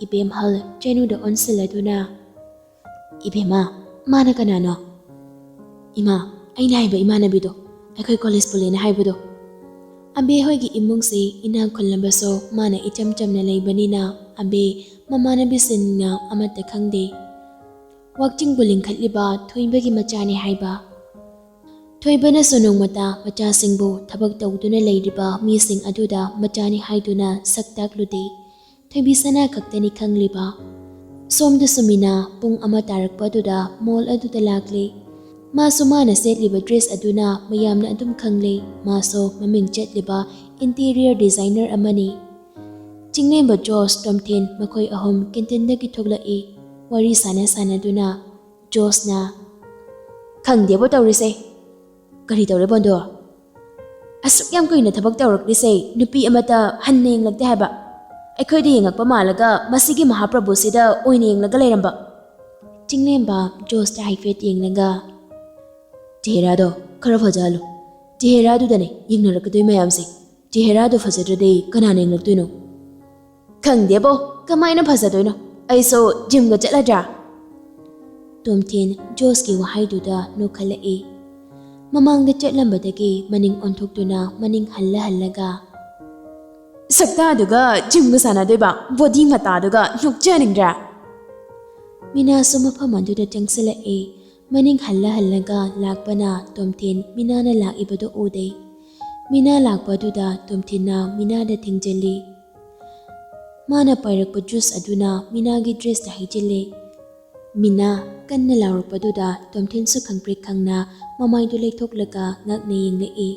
ꯏꯕꯦꯝꯍꯜ ꯆꯅꯨꯗ ꯑꯣꯟꯁꯤꯜꯂꯗꯨꯅ, "ꯏꯕꯦꯝꯃ, ꯃꯥꯅ ꯀꯅꯥꯅꯣ?" "ꯏꯃꯥ, ꯑꯩꯅ ꯍꯥꯏꯕ ꯏꯃꯥꯟꯅꯕꯤꯗꯣ, ꯑꯩꯈꯣꯏ ꯀꯣꯂꯦꯖ ꯄꯨꯜꯂꯦꯅ ꯍꯥꯏꯕꯗꯣ꯫" ꯑꯝꯕꯤ ꯍꯣꯏꯒꯤ ꯏꯃꯨꯡꯁꯤ ꯏꯅꯥꯛ ꯈꯨꯜꯂꯕꯁꯨ ꯃꯥꯅ ꯏꯆꯝ ꯆꯝꯅ ꯂꯩꯕꯅꯤꯅ ꯑꯝꯕꯤ ꯃꯃꯥꯟꯅꯕꯤꯁꯤꯡꯅ ꯑꯃꯠꯇ ꯈꯪꯗꯦ꯫ ꯋꯥꯛꯆꯤꯡꯕꯨ ꯂꯤꯡꯈꯠꯂꯤꯕ ꯊꯣꯏꯕꯒꯤ ꯃꯆꯥꯅꯤ ꯍꯥꯏꯕ꯫ ꯊꯣꯏꯕꯅꯁꯨ ꯅꯣꯡꯃꯇ ꯃꯆꯥꯁꯤꯡꯕꯨ ꯊꯕꯛ ꯇꯧꯗꯨꯅ ꯂꯩꯔꯤꯕ ꯃꯤꯁꯤꯡ ꯑꯗꯨꯗ ꯃꯆꯥꯅꯤ ꯍꯥꯏꯗꯨꯅ ꯁꯛ ꯇꯥꯛꯂꯨꯗꯦ꯫ ꯊꯣꯏꯕꯤ ꯁꯅꯥ ꯈꯛꯇꯅꯤ ꯈꯪꯂꯤꯕ꯫ ꯁꯣꯝꯗ ꯁꯨꯃꯤꯅꯥ ꯄꯨꯡ ꯑꯃ ꯇꯥꯔꯛꯄ ꯑꯗꯨꯗ ꯃꯣꯜ ꯑꯗꯨꯗ ꯂꯥꯛꯂꯦ꯫ ꯃꯥꯁꯨ ꯃꯥꯅ ꯁꯦꯠꯂꯤꯕ ꯗ꯭ꯔꯦꯁ ꯑꯗꯨꯅ ꯃꯌꯥꯝꯅ ꯑꯗꯨꯝ ꯈꯪꯂꯦ꯫ ꯃꯥꯁꯨ ꯃꯃꯤꯡ ꯆꯠꯂꯤꯕ ꯏꯟꯇꯤꯔꯤꯌꯔ ꯗꯤꯖꯥꯏꯅꯔ ꯑꯃꯅꯤ꯫ ꯆꯤꯡꯂꯦꯝꯕ ꯖꯣꯁ, ꯇꯣꯝꯊꯤꯟ ꯃꯈꯣꯏ ꯑꯍꯨꯝ ꯀꯦꯟꯇꯤꯟꯗꯒꯤ ꯊꯣꯛꯂꯛꯏ꯫ ꯋꯥꯔꯤ ꯁꯥꯟꯅ ꯁꯥꯟꯅꯗꯨꯅ ꯖꯣꯁꯅ, "ꯈꯪꯗꯦꯕꯣ ꯇꯧꯔꯤꯁꯦ꯫" "ꯀꯔꯤ ꯇꯧꯔꯦ ꯕꯣꯟꯗꯣ?" "ꯑꯁꯨꯛ ꯌꯥꯝ ꯀꯨꯏꯅ ꯊꯕꯛ ꯇꯧꯔꯛꯂꯤꯁꯦ ꯅꯨꯄꯤ ꯑꯃꯠꯇ ꯍꯟꯅ ꯌꯦꯡꯂꯛꯇꯦ ꯍꯥꯏꯕ꯫ ꯑꯩꯈꯣꯏꯗ ꯌꯦꯡꯉꯛꯄ ꯃꯥꯜꯂꯒ ꯃꯁꯤꯒꯤ ꯃꯍꯥꯄ꯭ꯔꯚꯨꯁꯤꯗ ꯑꯣꯏꯅ ꯌꯦꯡꯂꯒ ꯂꯩꯔꯝꯕ꯫" ꯆꯤꯡꯂꯦꯝꯕ ꯖꯣꯁꯇ ꯍꯥꯏꯐꯦꯠ ꯌꯦꯡꯂꯒ, "ꯆꯦꯍꯦꯔꯥꯗꯣ ꯈꯔ ꯐꯖꯍꯜꯂꯨ꯫ ꯆꯦꯍꯦꯔꯥꯗꯨꯗꯅꯦ ꯌꯦꯡꯅꯔꯛꯀꯗꯣꯏ ꯃꯌꯥꯝꯁꯦ꯫ ꯆꯦꯍꯦꯔꯥꯗꯣ ꯐꯖꯗ꯭ꯔꯗꯤ ꯀꯅꯥꯅ ꯌꯦꯡꯂꯛꯇꯣꯏꯅꯣ? ꯈꯪꯗꯦꯕꯣ, ꯀꯃꯥꯏꯅ ꯐꯖꯗꯣꯏꯅꯣ? ꯑꯩꯁꯨ ꯖꯤꯝꯒ ꯆꯠꯂꯗ꯭ꯔꯥ? ꯇꯣꯝꯊꯤꯟ ꯖꯣꯁꯀꯤ ꯋꯥꯍꯩꯗꯨꯗ ꯅꯣꯛꯈꯠꯂꯛꯏ꯫ ꯃꯃꯥꯡꯗ ꯆꯠꯂꯝꯕꯗꯒꯤ ꯃꯅꯤꯡ ꯑꯣꯟꯊꯣꯛꯇꯨꯅ ꯃꯅꯤꯡ ꯍꯜꯂ ꯍꯜꯂꯒ, "ꯁꯛꯇꯥꯗꯨꯒ ꯖꯤꯝꯒ ꯁꯥꯟꯅꯗꯣꯏꯕ, ꯕꯣꯗꯤ ꯃꯇꯥꯗꯨꯒ ꯅꯣꯛꯆꯅꯤꯡꯗ꯭ꯔꯥ?" ꯃꯤꯅꯥꯁꯨ ꯃꯐꯝ ꯑꯗꯨꯗ ꯆꯪꯁꯤꯜꯂꯛꯏ꯫ ꯃꯅꯤꯡ ꯍꯜꯂ ꯍꯜꯂꯒ ꯂꯥꯛꯄꯅ ꯇꯣꯝꯊꯤꯟ ꯃꯤꯅꯥꯅ ꯂꯥꯛꯏꯕꯗꯨ ꯎꯗꯦ꯫ ꯃꯤꯅꯥ ꯂꯥꯛꯄꯗꯨꯗ ꯇꯣꯝꯊꯤꯟꯅ ꯃꯤꯅꯥꯗ ꯊꯦꯡꯖꯤꯜꯂꯤ꯫ ꯃꯥꯅ ꯄꯥꯏꯔꯛꯄ ꯖꯨꯁ ꯑꯗꯨꯅ ꯃꯤꯅꯥꯒꯤ ꯗ꯭ꯔꯦꯁꯇ ꯍꯩꯖꯤꯜꯂꯤ꯫ ꯃꯤꯅꯥ ꯀꯟꯅ ꯂꯥꯎꯔꯛꯄꯗꯨꯗ ꯇꯣꯝꯊꯤꯟꯁꯨ ꯈꯪꯄ꯭ꯔꯦꯛ ꯈꯪꯅ ꯃꯃꯥꯏꯗꯨ ꯂꯩꯊꯣꯛꯂꯒ ꯉꯛꯅ ꯌꯦꯡꯂꯛꯏ꯫